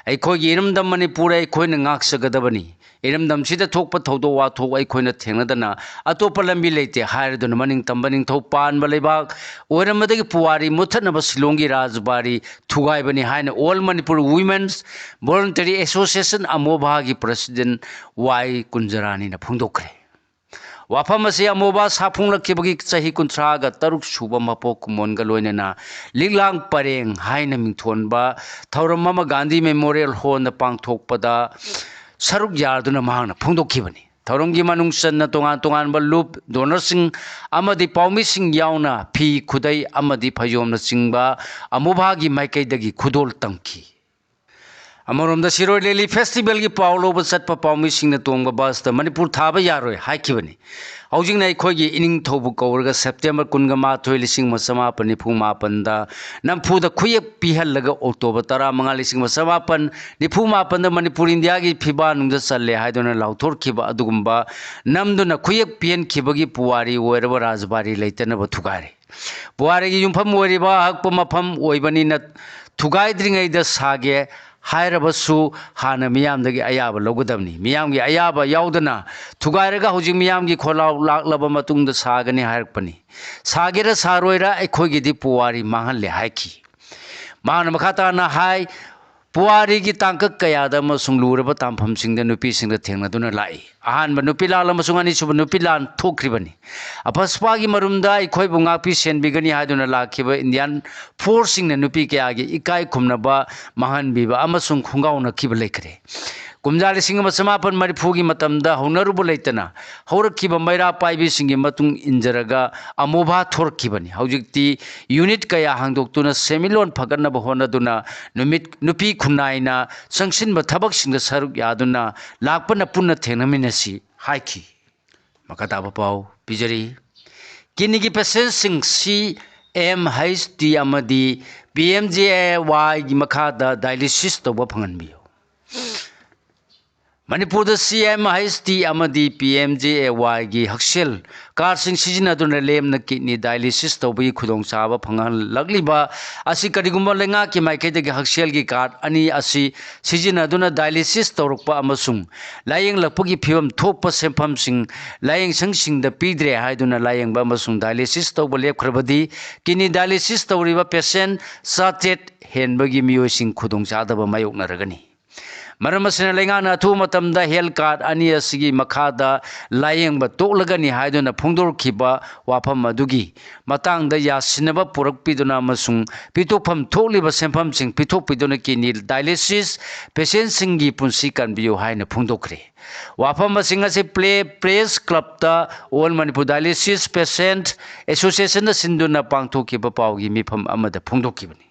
ꯑꯩꯈꯣꯏꯒꯤ ꯏꯔꯝꯗꯝ ꯃꯅꯤꯄꯨꯔ ꯑꯩꯈꯣꯏꯅ ꯉꯥꯛꯆꯒꯗꯕꯅꯤ꯫ ꯏꯔꯝꯗꯝꯁꯤꯗ ꯊꯣꯛꯄ ꯊꯧꯗꯣꯛ ꯋꯥꯊꯣꯛ ꯑꯩꯈꯣꯏꯅ ꯊꯦꯡꯅꯗꯅ ꯑꯇꯣꯞꯄ ꯂꯝꯕꯤ ꯂꯩꯇꯦ ꯍꯥꯏꯔꯗꯨꯅ ꯃꯅꯤꯡ ꯇꯝꯕ ꯅꯤꯡꯊꯧ ꯄꯥꯟꯕ ꯂꯩꯕꯥꯛ ꯑꯣꯏꯔꯝꯕꯗꯒꯤ ꯄꯨꯋꯥꯔꯤ ꯃꯨꯊꯠꯅꯕ ꯁꯤꯂꯣꯡꯒꯤ ꯔꯥꯖꯕꯥꯔꯤ ꯊꯨꯒꯥꯏꯕꯅꯤ ꯍꯥꯏꯅ All Manipur Women's Voluntary Association, ꯑꯃꯣꯚꯥꯒꯤ president ꯋꯥꯏ ꯀꯨꯟꯖꯔꯥꯅꯤꯅ ꯐꯣꯡꯗꯣꯛꯈ꯭ꯔꯦ꯫ ꯋꯥꯐꯝ ꯑꯁꯤ ꯑꯃꯣꯕꯥ ꯁꯥꯐꯣꯡꯂꯛꯈꯤꯕꯒꯤ ꯆꯍꯤ ꯀꯨꯟꯊ꯭ꯔꯥꯒ ꯇꯔꯨꯛ ꯁꯨꯕ ꯃꯄꯣꯛ ꯀꯨꯝꯑꯣꯟꯒ ꯂꯣꯏꯅꯅ ꯂꯤꯛꯂꯥꯡ ꯄꯔꯦꯡ ꯍꯥꯏꯅ ꯃꯤꯡꯊꯣꯟꯕ ꯊꯧꯔꯝ ꯑꯃ ꯒꯥꯟꯙꯤ ꯃꯦꯃꯣꯔꯤꯌꯦꯜ ꯍꯣꯜꯗ ꯄꯥꯡꯊꯣꯛꯄꯗ ꯁꯔꯨꯛ ꯌꯥꯗꯨꯅ ꯃꯍꯥꯛꯅ ꯐꯣꯡꯗꯣꯛꯈꯤꯕꯅꯤ꯫ ꯊꯧꯔꯝꯒꯤ ꯃꯅꯨꯡ ꯆꯟꯅ ꯇꯣꯉꯥꯟ ꯇꯣꯉꯥꯟꯕ ꯂꯨꯞ ꯗꯣꯅꯔꯁꯤꯡ ꯑꯃꯗꯤ ꯄꯥꯎꯃꯤꯁꯤꯡ ꯌꯥꯎꯅ ꯐꯤ, ꯈꯨꯗꯩ ꯑꯃꯗꯤ ꯐꯩꯖꯣꯝꯅꯆꯤꯡꯕ ꯑꯃꯨꯚꯥꯒꯤ ꯃꯥꯏꯀꯩꯗꯒꯤ ꯈꯨꯗꯣꯜ ꯇꯝꯈꯤ꯫ ꯑꯃꯔꯣꯝꯗ ꯁꯤꯔꯣꯏ ꯂꯤꯂꯤ ꯐꯦꯁꯇꯤꯚꯦꯜꯒꯤ ꯄꯥꯎ ꯂꯧꯕ ꯆꯠꯄ ꯄꯥꯎꯃꯤꯁꯤꯡꯅ ꯇꯣꯡꯕ ꯕꯁꯇ ꯃꯅꯤꯄꯨꯔ ꯊꯥꯕ ꯌꯥꯔꯣꯏ ꯍꯥꯏꯈꯤꯕꯅꯤ꯫ ꯍꯧꯖꯤꯛꯅ ꯑꯩꯈꯣꯏꯒꯤ ꯏꯅꯤꯡꯊꯧꯕꯨ ꯀꯧꯔꯒ ꯁꯦꯞꯇꯦꯝꯕꯔ ꯀꯨꯟꯒ ꯃꯥꯊꯣꯏ, ꯂꯤꯁꯤꯡ ꯑꯃ ꯆꯃꯥꯄꯟ ꯅꯤꯐꯨ ꯃꯥꯄꯟꯗ ꯅꯝꯐꯨꯗ ꯈꯨꯌꯦꯛ ꯄꯤꯍꯜꯂꯒ ꯑꯣꯛꯇꯣꯕꯔ ꯇꯔꯥꯃꯉꯥ, ꯂꯤꯁꯤꯡ ꯑꯃ ꯆꯃꯥꯄꯟ ꯅꯤꯐꯨ ꯃꯥꯄꯟꯗ ꯃꯅꯤꯄꯨꯔ ꯏꯟꯗꯤꯌꯥꯒꯤ ꯐꯤꯕꯥꯟꯅꯨꯡꯗ ꯆꯜꯂꯦ ꯍꯥꯏꯗꯨꯅ ꯂꯥꯎꯊꯣꯛꯈꯤꯕ ꯑꯗꯨꯒꯨꯝꯕ ꯅꯝꯗꯨꯅ ꯈꯨꯌꯦꯛ ꯄꯤꯍꯟꯈꯤꯕꯒꯤ ꯄꯨꯋꯥꯔꯤ ꯑꯣꯏꯔꯕ ꯔꯥꯖꯕꯥꯔꯤ ꯂꯩꯇꯅꯕ ꯊꯨꯒꯥꯏꯔꯦ꯫ ꯄꯨꯋꯥꯔꯤꯒꯤ ꯌꯨꯝꯐꯝ ꯑꯣꯏꯔꯤꯕ ꯑꯍꯛꯄ ꯃꯐꯝ ꯑꯣꯏꯕꯅꯤꯅ ꯊꯨꯒꯥꯏꯗ꯭ꯔꯤꯉꯩꯗ ꯁꯥꯒꯦ ꯍꯥꯏꯔꯕꯁꯨ ꯍꯥꯟꯅ ꯃꯤꯌꯥꯝꯗꯒꯤ ꯑꯌꯥꯕ ꯂꯧꯒꯗꯕꯅꯤ꯫ ꯃꯤꯌꯥꯝꯒꯤ ꯑꯌꯥꯕ ꯌꯥꯎꯗꯅ ꯊꯨꯒꯥꯏꯔꯒ ꯍꯧꯖꯤꯛ ꯃꯤꯌꯥꯝꯒꯤ ꯈꯣꯜꯂꯥꯎ ꯂꯥꯛꯂꯕ ꯃꯇꯨꯡꯗ ꯁꯥꯒꯅꯤ ꯍꯥꯏꯔꯛꯄꯅꯤ꯫ ꯁꯥꯒꯦꯔꯥ ꯁꯥꯔꯣꯏꯔꯥ ꯑꯩꯈꯣꯏꯒꯤꯗꯤ ꯄꯨꯋꯥꯔꯤ ꯃꯥꯡꯍꯜꯂꯦ ꯍꯥꯏꯈꯤ꯫ ꯃꯍꯥꯛꯅ ꯃꯈꯥ ꯇꯥꯅ ꯍꯥꯏ, ꯄꯨꯋꯥꯔꯤꯒꯤ ꯇꯥꯡꯀꯛ ꯀꯌꯥꯗ ꯑꯃꯁꯨꯡ ꯂꯨꯔꯕ ꯇꯥꯟꯐꯝꯁꯤꯡꯗ ꯅꯨꯄꯤꯁꯤꯡꯗ ꯊꯦꯡꯅꯗꯨꯅ ꯂꯥꯛꯏ꯫ ꯑꯍꯥꯟꯕ ꯅꯨꯄꯤ ꯂꯥꯟ ꯑꯃꯁꯨꯡ ꯑꯅꯤꯁꯨꯕ ꯅꯨꯄꯤ ꯂꯥꯟ ꯊꯣꯛꯈ꯭ꯔꯤꯕꯅꯤ꯫ ꯑꯐꯁꯄꯥꯒꯤ ꯃꯔꯨꯝꯗ ꯑꯩꯈꯣꯏꯕꯨ ꯉꯥꯛꯄꯤ ꯁꯦꯟꯕꯤꯒꯅꯤ ꯍꯥꯏꯗꯨꯅ ꯂꯥꯛꯈꯤꯕ ꯏꯟꯗꯤꯌꯥꯟ ꯐꯣꯔꯁꯁꯤꯡꯅ ꯅꯨꯄꯤ ꯀꯌꯥꯒꯤ ꯏꯀꯥꯏ ꯈꯨꯝꯅꯕ ꯃꯥꯡꯍꯟꯕꯤꯕ ꯑꯃꯁꯨꯡ ꯈꯣꯡꯒꯥꯎꯅꯈꯤꯕ ꯂꯩꯈ꯭ꯔꯦ꯫ ꯀꯨꯝꯖꯥ ꯂꯤꯁꯤꯡ ꯑꯃ ꯆꯃꯥꯄꯟ ꯃꯔꯤꯐꯨꯒꯤ ꯃꯇꯝꯗ ꯍꯧꯅꯔꯨꯕ ꯂꯩꯇꯅ ꯍꯧꯔꯛꯈꯤꯕ ꯃꯩꯔꯥ ꯄꯥꯏꯕꯤꯁꯤꯡꯒꯤ ꯃꯇꯨꯡ ꯏꯟꯖꯔꯒ ꯑꯃꯣꯚꯥ ꯊꯣꯔꯛꯈꯤꯕꯅꯤ꯫ ꯍꯧꯖꯤꯛꯇꯤ ꯌꯨꯅꯤꯠ ꯀꯌꯥ ꯍꯥꯡꯗꯣꯛꯇꯨꯅ ꯁꯦꯟꯃꯤꯠꯂꯣꯟ ꯐꯒꯠꯅꯕ ꯍꯣꯠꯅꯗꯨꯅ ꯅꯨꯃꯤꯠ, ꯅꯨꯄꯤ ꯈꯨꯟꯅꯥꯏꯅ ꯆꯪꯁꯤꯟꯕ ꯊꯕꯛꯁꯤꯡꯗ ꯁꯔꯨꯛ ꯌꯥꯗꯨꯅ ꯂꯥꯛꯄꯅ ꯄꯨꯟꯅ ꯊꯦꯡꯅꯃꯤꯟꯅꯁꯤ ꯍꯥꯏꯈꯤ꯫ ꯃꯈꯥ ꯇꯥꯕ ꯄꯥꯎ ꯄꯤꯖꯔꯤ꯫ ꯀꯤꯗꯅꯤꯒꯤ ꯄꯦꯁꯦꯟꯁꯤꯡ ꯁꯤ ꯑꯦꯝ ꯍꯩꯆ ꯇꯤ ꯑꯃꯗꯤ ꯄꯤ ꯑꯦꯝ ꯖꯦ ꯑꯦ ꯋꯥꯏꯒꯤ ꯃꯈꯥꯗ ꯗꯥꯏꯂꯤꯁꯤꯁ ꯇꯧꯕ ꯐꯪꯍꯟꯕꯤꯌꯨ꯫ ꯃꯅꯤꯄꯨꯔꯗ ꯁꯤ ꯑꯦꯝ ꯍꯩꯆ ꯇꯤ ꯑꯃꯗꯤ ꯄꯤ ꯑꯦꯝ ꯖꯦ ꯑꯦ ꯋꯥꯏꯒꯤ ꯍꯛꯁꯦꯜ ꯀꯥꯔꯗꯁꯤꯡ ꯁꯤꯖꯤꯟꯅꯗꯨꯅ ꯂꯦꯝꯅ ꯀꯤꯗꯅꯤ ꯗꯥꯏꯂꯤꯁꯤꯁ ꯇꯧꯕꯒꯤ ꯈꯨꯗꯣꯡꯆꯥꯕ ꯐꯪꯍꯜꯂꯛꯂꯤꯕ ꯑꯁꯤ ꯀꯔꯤꯒꯨꯝꯕ ꯂꯩꯉꯥꯛꯀꯤ ꯃꯥꯏꯀꯩꯗꯒꯤ ꯍꯛꯁꯦꯜꯒꯤ ꯀꯥꯔꯗ ꯑꯅꯤ ꯑꯁꯤ ꯁꯤꯖꯤꯟꯅꯗꯨꯅ ꯗꯥꯏꯂꯤꯁꯤꯁ ꯇꯧꯔꯛꯄ ꯑꯃꯁꯨꯡ ꯂꯥꯌꯦꯡꯂꯛꯄꯒꯤ ꯐꯤꯕꯝ ꯊꯣꯛꯄ ꯁꯦꯟꯐꯝꯁꯤꯡ ꯂꯥꯌꯦꯡꯁꯪꯁꯤꯡꯗ ꯄꯤꯗ꯭ꯔꯦ ꯍꯥꯏꯗꯨꯅ ꯂꯥꯌꯦꯡꯕ ꯑꯃꯁꯨꯡ ꯗꯥꯏꯂꯤꯁꯤꯁ ꯇꯧꯕ ꯂꯦꯞꯈ꯭ꯔꯕꯗꯤ ꯀꯤꯗꯅꯤ ꯗꯥꯏꯂꯤꯁꯤꯁ ꯇꯧꯔꯤꯕ ꯄꯦꯁꯦꯟ ꯆꯥꯇ꯭ꯔꯦꯠ ꯍꯦꯟꯕꯒꯤ ꯃꯤꯑꯣꯏꯁꯤꯡ ꯈꯨꯗꯣꯡꯆꯥꯗꯕ ꯃꯥꯌꯣꯛꯅꯔꯒꯅꯤ꯫ ꯃꯔꯝ ꯑꯁꯤꯅ ꯂꯩꯉꯥꯛꯅ ꯑꯊꯨꯕ ꯃꯇꯝꯗ ꯍꯦꯜꯊ ꯀꯥꯔꯗ ꯑꯅꯤ ꯑꯁꯤꯒꯤ ꯃꯈꯥꯗ ꯂꯥꯌꯦꯡꯕ ꯇꯣꯛꯂꯒꯅꯤ ꯍꯥꯏꯗꯨꯅ ꯐꯣꯡꯗꯣꯔꯛꯈꯤꯕ ꯋꯥꯐꯝ ꯑꯗꯨꯒꯤ ꯃꯇꯥꯡꯗ ꯌꯥꯁꯤꯟꯅꯕ ꯄꯨꯔꯛꯄꯤꯗꯨꯅ ꯑꯃꯁꯨꯡ ꯄꯤꯊꯣꯛꯐꯝ ꯊꯣꯛꯂꯤꯕ ꯁꯦꯟꯐꯝꯁꯤꯡ ꯄꯤꯊꯣꯛꯄꯤꯗꯨꯅ ꯀꯤꯗꯅꯤ ꯗꯥꯏꯂꯤꯁꯤꯁ ꯄꯦꯁꯦꯟꯁꯤꯡꯒꯤ ꯄꯨꯟꯁꯤ ꯀꯟꯕꯤꯌꯨ ꯍꯥꯏꯅ ꯐꯣꯡꯗꯣꯛꯈ꯭ꯔꯦ꯫ ꯋꯥꯐꯝꯁꯤꯡ ꯑꯁꯤ ꯄ꯭ꯂꯦ ꯄ꯭ꯔꯦꯁ ꯀ꯭ꯂꯕꯇ ꯑꯣꯜ ꯃꯅꯤꯄꯨꯔ ꯗꯥꯏꯂꯤꯁꯤꯁ ꯄꯦꯁꯦꯟꯠ ꯑꯦꯁꯣꯁꯤꯌꯦꯁꯟꯅ ꯁꯤꯟꯗꯨꯅ ꯄꯥꯡꯊꯣꯛꯈꯤꯕ ꯄꯥꯎꯒꯤ ꯃꯤꯐꯝ ꯑꯃꯗ ꯐꯣꯡꯗꯣꯛꯈꯤꯕꯅꯤ꯫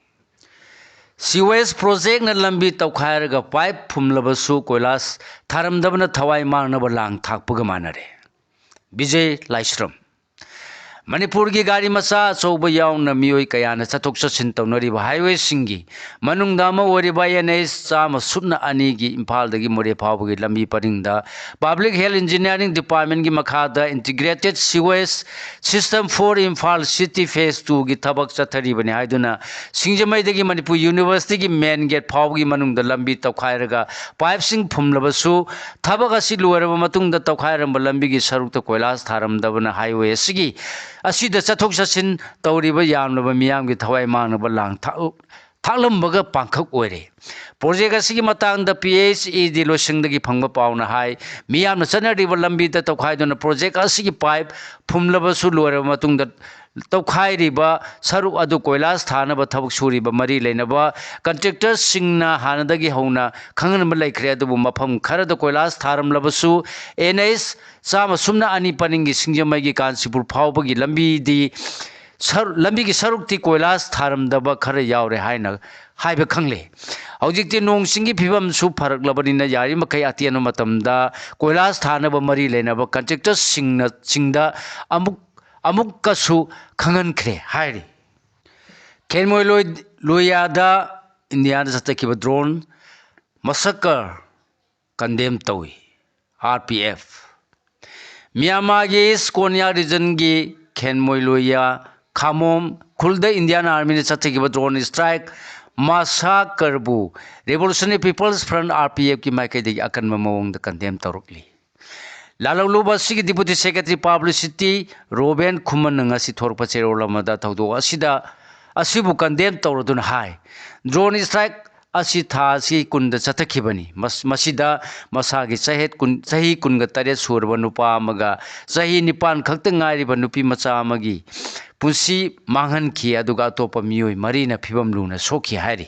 ꯁꯤꯋꯦꯖ ꯄ꯭ꯔꯣꯖꯦꯛꯅ ꯂꯝꯕꯤ ꯇꯧꯈꯥꯏꯔꯒ ꯄꯥꯏꯞ ꯐꯨꯝꯂꯕꯁꯨ ꯀꯣꯏꯂꯥꯁ ꯊꯥꯔꯝꯗꯕꯅ ꯊꯋꯥꯏ ꯃꯥꯡꯅꯕ ꯂꯥꯡ ꯊꯥꯛꯄꯒ ꯃꯥꯟꯅꯔꯦ꯫ ꯕꯤꯖꯦ ꯂꯥꯏꯁ꯭ꯔꯝ꯫ ꯃꯅꯤꯄꯨꯔꯒꯤ ꯒꯥꯔꯤ ꯃꯆꯥ ꯑꯆꯧꯕ ꯌꯥꯎꯅ ꯃꯤꯑꯣꯏ ꯀꯌꯥꯅ ꯆꯠꯊꯣꯛ ꯆꯠꯁꯤꯟ ꯇꯧꯅꯔꯤꯕ ꯍꯥꯏꯋꯦꯁꯤꯡꯒꯤ ꯃꯅꯨꯡꯗ ꯑꯃ ꯑꯣꯏꯔꯤꯕ ꯑꯦꯟ ꯑꯩꯆ ꯆꯥꯝꯃ ꯁꯨꯞꯅ ꯑꯅꯤꯒꯤ ꯏꯝꯐꯥꯜꯗꯒꯤ ꯃꯣꯔꯦ ꯐꯥꯎꯕꯒꯤ ꯂꯝꯕꯤ ꯄꯔꯤꯡꯗ ꯄꯕ꯭ꯂꯤꯛ ꯍꯦꯜꯊ ꯏꯟꯖꯤꯅꯤꯌꯥꯔꯤꯡ ꯗꯤꯄꯥꯔꯠꯃꯦꯟꯒꯤ ꯃꯈꯥꯗ integrated sewage system four Imphal city phase ꯇꯨꯒꯤ ꯊꯕꯛ ꯆꯠꯊꯔꯤꯕꯅꯤ ꯍꯥꯏꯗꯨꯅ ꯁꯤꯡꯖꯃꯩꯗꯒꯤ ꯃꯅꯤꯄꯨꯔ ꯌꯨꯅꯤꯚꯔꯁꯤꯇꯤꯒꯤ ꯃꯦꯟ ꯒꯦꯠ ꯐꯥꯎꯕꯒꯤ ꯃꯅꯨꯡꯗ ꯂꯝꯕꯤ ꯇꯧꯈꯥꯏꯔꯒ ꯄꯥꯏꯞꯁꯤꯡ ꯐꯨꯝꯂꯕꯁꯨ ꯊꯕꯛ ꯑꯁꯤ ꯂꯣꯏꯔꯕ ꯃꯇꯨꯡꯗ ꯇꯧꯈꯥꯏꯔꯝꯕ ꯂꯝꯕꯤꯒꯤ ꯁꯔꯨꯛꯇ ꯀꯣꯏꯂꯥꯁ ꯊꯥꯔꯝꯗꯕꯅ ꯍꯥꯏꯋꯦ ꯑꯁꯤꯒꯤ, ꯑꯁꯤꯗ ꯆꯠꯊꯣꯛ ꯆꯠꯁꯤꯟ ꯇꯧꯔꯤꯕ ꯌꯥꯝꯂꯕ ꯃꯤꯌꯥꯝꯒꯤ ꯊꯋꯥꯏ ꯃꯥꯡꯅꯕ ꯂꯥꯡ ꯊꯥꯛ-, ꯊꯥꯛꯂꯝꯕꯒ ꯄꯥꯡꯈꯛ ꯑꯣꯏꯔꯦ꯫ ꯄ꯭ꯔꯣꯖꯦꯛ ꯑꯁꯤꯒꯤ ꯃꯇꯥꯡꯗ ꯄꯤ ꯑꯩꯆ ꯏ ꯗꯤ ꯂꯣꯏꯁꯪꯗꯒꯤ ꯐꯪꯕ ꯄꯥꯎꯅ ꯍꯥꯏ, ꯃꯤꯌꯥꯝꯅ ꯆꯠꯅꯔꯤꯕ ꯂꯝꯕꯤꯗ ꯇꯧꯈꯥꯏꯗꯨꯅ ꯄ꯭ꯔꯣꯖꯦꯛ ꯑꯁꯤꯒꯤ ꯄꯥꯏꯞ ꯐꯨꯝꯂꯕꯁꯨ ꯂꯣꯏꯔꯕ ꯃꯇꯨꯡꯗ ꯇꯧꯈꯥꯏꯔꯤꯕ ꯁꯔꯨꯛ ꯑꯗꯨ ꯀꯣꯏꯂꯥꯁ ꯊꯥꯅꯕ ꯊꯕꯛ ꯁꯨꯔꯤꯕ ꯃꯔꯤ ꯂꯩꯅꯕ ꯀꯟꯇ꯭ꯔꯦꯛꯇꯔꯁꯤꯡꯅ ꯍꯥꯟꯅꯗꯒꯤ ꯍꯧꯅ ꯈꯪꯍꯟꯕ ꯂꯩꯈ꯭ꯔꯦ, ꯑꯗꯨꯕꯨ ꯃꯐꯝ ꯈꯔꯗ ꯀꯣꯏꯂꯥꯁ ꯊꯥꯔꯝꯂꯕꯁꯨ ꯑꯦꯟ ꯑꯩꯆ ꯆꯥꯝꯃ ꯁꯨꯞꯅ ꯑꯅꯤ ꯄꯔꯤꯡꯒꯤ ꯁꯤꯡꯖꯃꯩꯒꯤ ꯀꯥꯟꯆꯤꯄꯨꯔ ꯐꯥꯎꯕꯒꯤ ꯂꯝꯕꯤꯗꯤ ꯁꯔ-, ꯂꯝꯕꯤꯒꯤ ꯁꯔꯨꯛꯇꯤ ꯀꯣꯏꯂꯥꯁ ꯊꯥꯔꯝꯗꯕ ꯈꯔ ꯌꯥꯎꯔꯦ ꯍꯥꯏꯅ ꯍꯥꯏꯕ ꯈꯪꯂꯦ꯫ ꯍꯧꯖꯤꯛꯇꯤ ꯅꯣꯡ ꯆꯤꯡꯒꯤ ꯐꯤꯕꯝꯁꯨ ꯐꯔꯛꯂꯕꯅꯤꯅ ꯌꯥꯔꯤꯃꯈꯩ ꯑꯇꯦꯟꯕ ꯃꯇꯝꯗ ꯀꯣꯏꯂꯥꯁ ꯊꯥꯅꯕ ꯃꯔꯤ ꯂꯩꯅꯕ ꯀꯟꯇ꯭ꯔꯦꯛꯇꯔꯁꯤꯡꯅ, ꯁꯤꯡꯗ ꯑꯃꯨꯛ ꯑꯃꯨꯛꯀꯁꯨ ꯈꯪꯍꯟꯈ꯭ꯔꯦ ꯍꯥꯏꯔꯤ꯫ ꯈꯦꯟꯃꯣꯏ ꯂꯣꯏ-, ꯂꯣꯏꯌꯥꯗ ꯏꯟꯗꯤꯌꯥꯗ ꯆꯠꯊꯈꯤꯕ drone massacre condemn ꯇꯧꯏ, R P F꯫ ꯃ꯭ꯌꯥꯟꯃꯥꯔꯒꯤ East Konya regionꯒꯤ ꯈꯦꯟꯃꯣꯏ ꯂꯣꯏꯌꯥ ꯈꯥꯃꯣꯝ ꯈꯨꯜꯗ Indian Armyꯅ ꯆꯠꯊꯈꯤꯕ drone strike massacreꯕꯨ Revolutionary People's Front, R P Fꯀꯤ ꯃꯥꯏꯀꯩꯗꯒꯤ ꯑꯀꯟꯕ ꯃꯑꯣꯡꯗ condemn ꯇꯧꯔꯛꯂꯤ꯫ ꯂꯥꯜꯍꯧꯂꯨꯞ ꯑꯁꯤꯒꯤ Deputy Secretary Publicity ꯔꯣꯕꯦꯟ ꯈꯨꯃꯟꯅ ꯉꯁꯤ ꯊꯣꯔꯛꯄ ꯆꯦꯔꯣꯜ ꯑꯃꯗ ꯊꯧꯗꯣꯛ ꯑꯁꯤꯗ, ꯑꯁꯤꯕꯨ condemn ꯇꯧꯔꯗꯨꯅ ꯍꯥꯏ, drone strike ꯑꯁꯤ ꯊꯥ ꯑꯁꯤ ꯀꯨꯟꯗ ꯆꯠꯊꯈꯤꯕꯅꯤ꯫ ꯃꯁ-, ꯃꯁꯤꯗ ꯃꯁꯥꯒꯤ ꯆꯍꯦꯠ ꯀꯨꯟ, ꯆꯍꯤ ꯀꯨꯟꯒ ꯇꯔꯦꯠ ꯁꯨꯔꯕ ꯅꯨꯄꯥ ꯑꯃꯒ ꯆꯍꯤ ꯅꯤꯄꯥꯟ ꯈꯛꯇ ꯉꯥꯏꯔꯤꯕ ꯅꯨꯄꯤ ꯃꯆꯥ ꯑꯃꯒꯤ ꯄꯨꯟꯁꯤ ꯃꯥꯡꯍꯟꯈꯤ, ꯑꯗꯨꯒ ꯑꯇꯣꯞꯄ ꯃꯤꯑꯣꯏ ꯃꯔꯤꯅ ꯐꯤꯕꯝ ꯂꯨꯅ ꯁꯣꯛꯈꯤ ꯍꯥꯏꯔꯤ꯫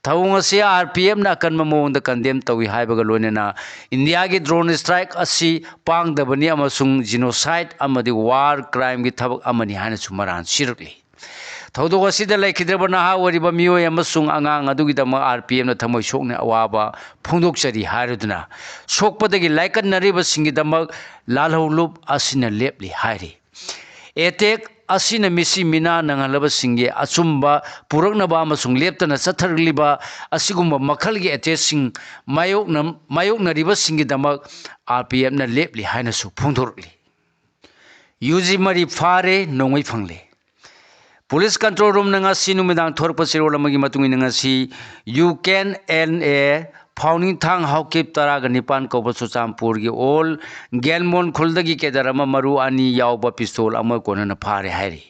ꯊꯧꯑꯣꯡ ꯑꯁꯤ R P Fꯅ ꯑꯀꯟꯕ ꯃꯑꯣꯡꯗ condemn ꯇꯧꯏ ꯍꯥꯏꯕꯒ ꯂꯣꯏꯅꯅ ꯏꯟꯗꯤꯌꯥꯒꯤ drone strike ꯑꯁꯤ ꯄꯥꯡꯗꯕꯅꯤ ꯑꯃꯁꯨꯡ genocide ꯑꯃꯗꯤ war crimeꯒꯤ ꯊꯕꯛ ꯑꯃꯅꯤ ꯍꯥꯏꯅꯁꯨ ꯃꯔꯥꯜ ꯁꯤꯔꯛꯂꯤ꯫ ꯊꯧꯗꯣꯛ ꯑꯁꯤꯗ ꯂꯩꯈꯤꯗ꯭ꯔꯕ ꯅꯍꯥ ꯑꯣꯏꯔꯤꯕ ꯃꯤꯑꯣꯏ ꯑꯃꯁꯨꯡ ꯑꯉꯥꯡ ꯑꯗꯨꯒꯤꯗꯃꯛ R P Fꯅ ꯊꯃꯣꯏ ꯁꯣꯛꯅ ꯑꯋꯥꯕ ꯐꯣꯡꯗꯣꯛꯆꯔꯤ ꯍꯥꯏꯔꯗꯨꯅ, ꯁꯣꯛꯄꯗꯒꯤ ꯂꯥꯏꯀꯠꯅꯔꯤꯕꯁꯤꯡꯒꯤꯗꯃꯛ ꯂꯥꯜꯍꯧꯂꯨꯞ ꯑꯁꯤꯅ ꯂꯦꯞꯂꯤ ꯍꯥꯏꯔꯤ꯫ Attack ꯑꯁꯤꯅ ꯃꯤꯁꯤ ꯃꯤꯅꯥ ꯅꯪꯍꯜꯂꯕꯁꯤꯡꯒꯤ ꯑꯆꯨꯝꯕ ꯄꯨꯔꯛꯅꯕ ꯑꯃꯁꯨꯡ ꯂꯦꯞꯇꯅ ꯆꯠꯊꯔꯛꯂꯤꯕ ꯑꯁꯤꯒꯨꯝꯕ ꯃꯈꯜꯒꯤ attackꯁꯤꯡ ꯃꯥꯌꯣꯛꯅ-, ꯃꯥꯌꯣꯛꯅꯔꯤꯕꯁꯤꯡꯒꯤꯗꯃꯛ R P Fꯅ ꯂꯦꯞꯂꯤ ꯍꯥꯏꯅꯁꯨ ꯐꯣꯡꯗꯣꯔꯛꯂꯤ꯫ U G ꯃꯔꯤ ꯐꯥꯔꯦ, ꯅꯣꯡꯃꯩ ꯐꯪꯂꯦ꯫ Police Control Roomꯅ ꯉꯁꯤ ꯅꯨꯃꯤꯗꯥꯡ ꯊꯣꯔꯛꯄ ꯆꯦꯔꯣꯜ ꯑꯃꯒꯤ ꯃꯇꯨꯡ ꯏꯟꯅ, ꯉꯁꯤ U K N A ꯐꯥꯎꯅꯤꯡꯊꯥꯡ Haokip ꯇꯔꯥꯒ ꯅꯤꯄꯥꯟ ꯀꯧꯕ ꯆꯨꯔꯆꯥꯟꯄꯨꯔꯒꯤ ꯑꯣꯜ ꯒꯦꯜꯃꯣꯟ ꯈꯨꯜꯗꯒꯤ cadre ꯑꯃ ꯃꯔꯨ ꯑꯅꯤ ꯌꯥꯎꯕ pistol ꯑꯃ ꯀꯣꯟꯅꯅ ꯐꯥꯔꯦ ꯍꯥꯏꯔꯤ꯫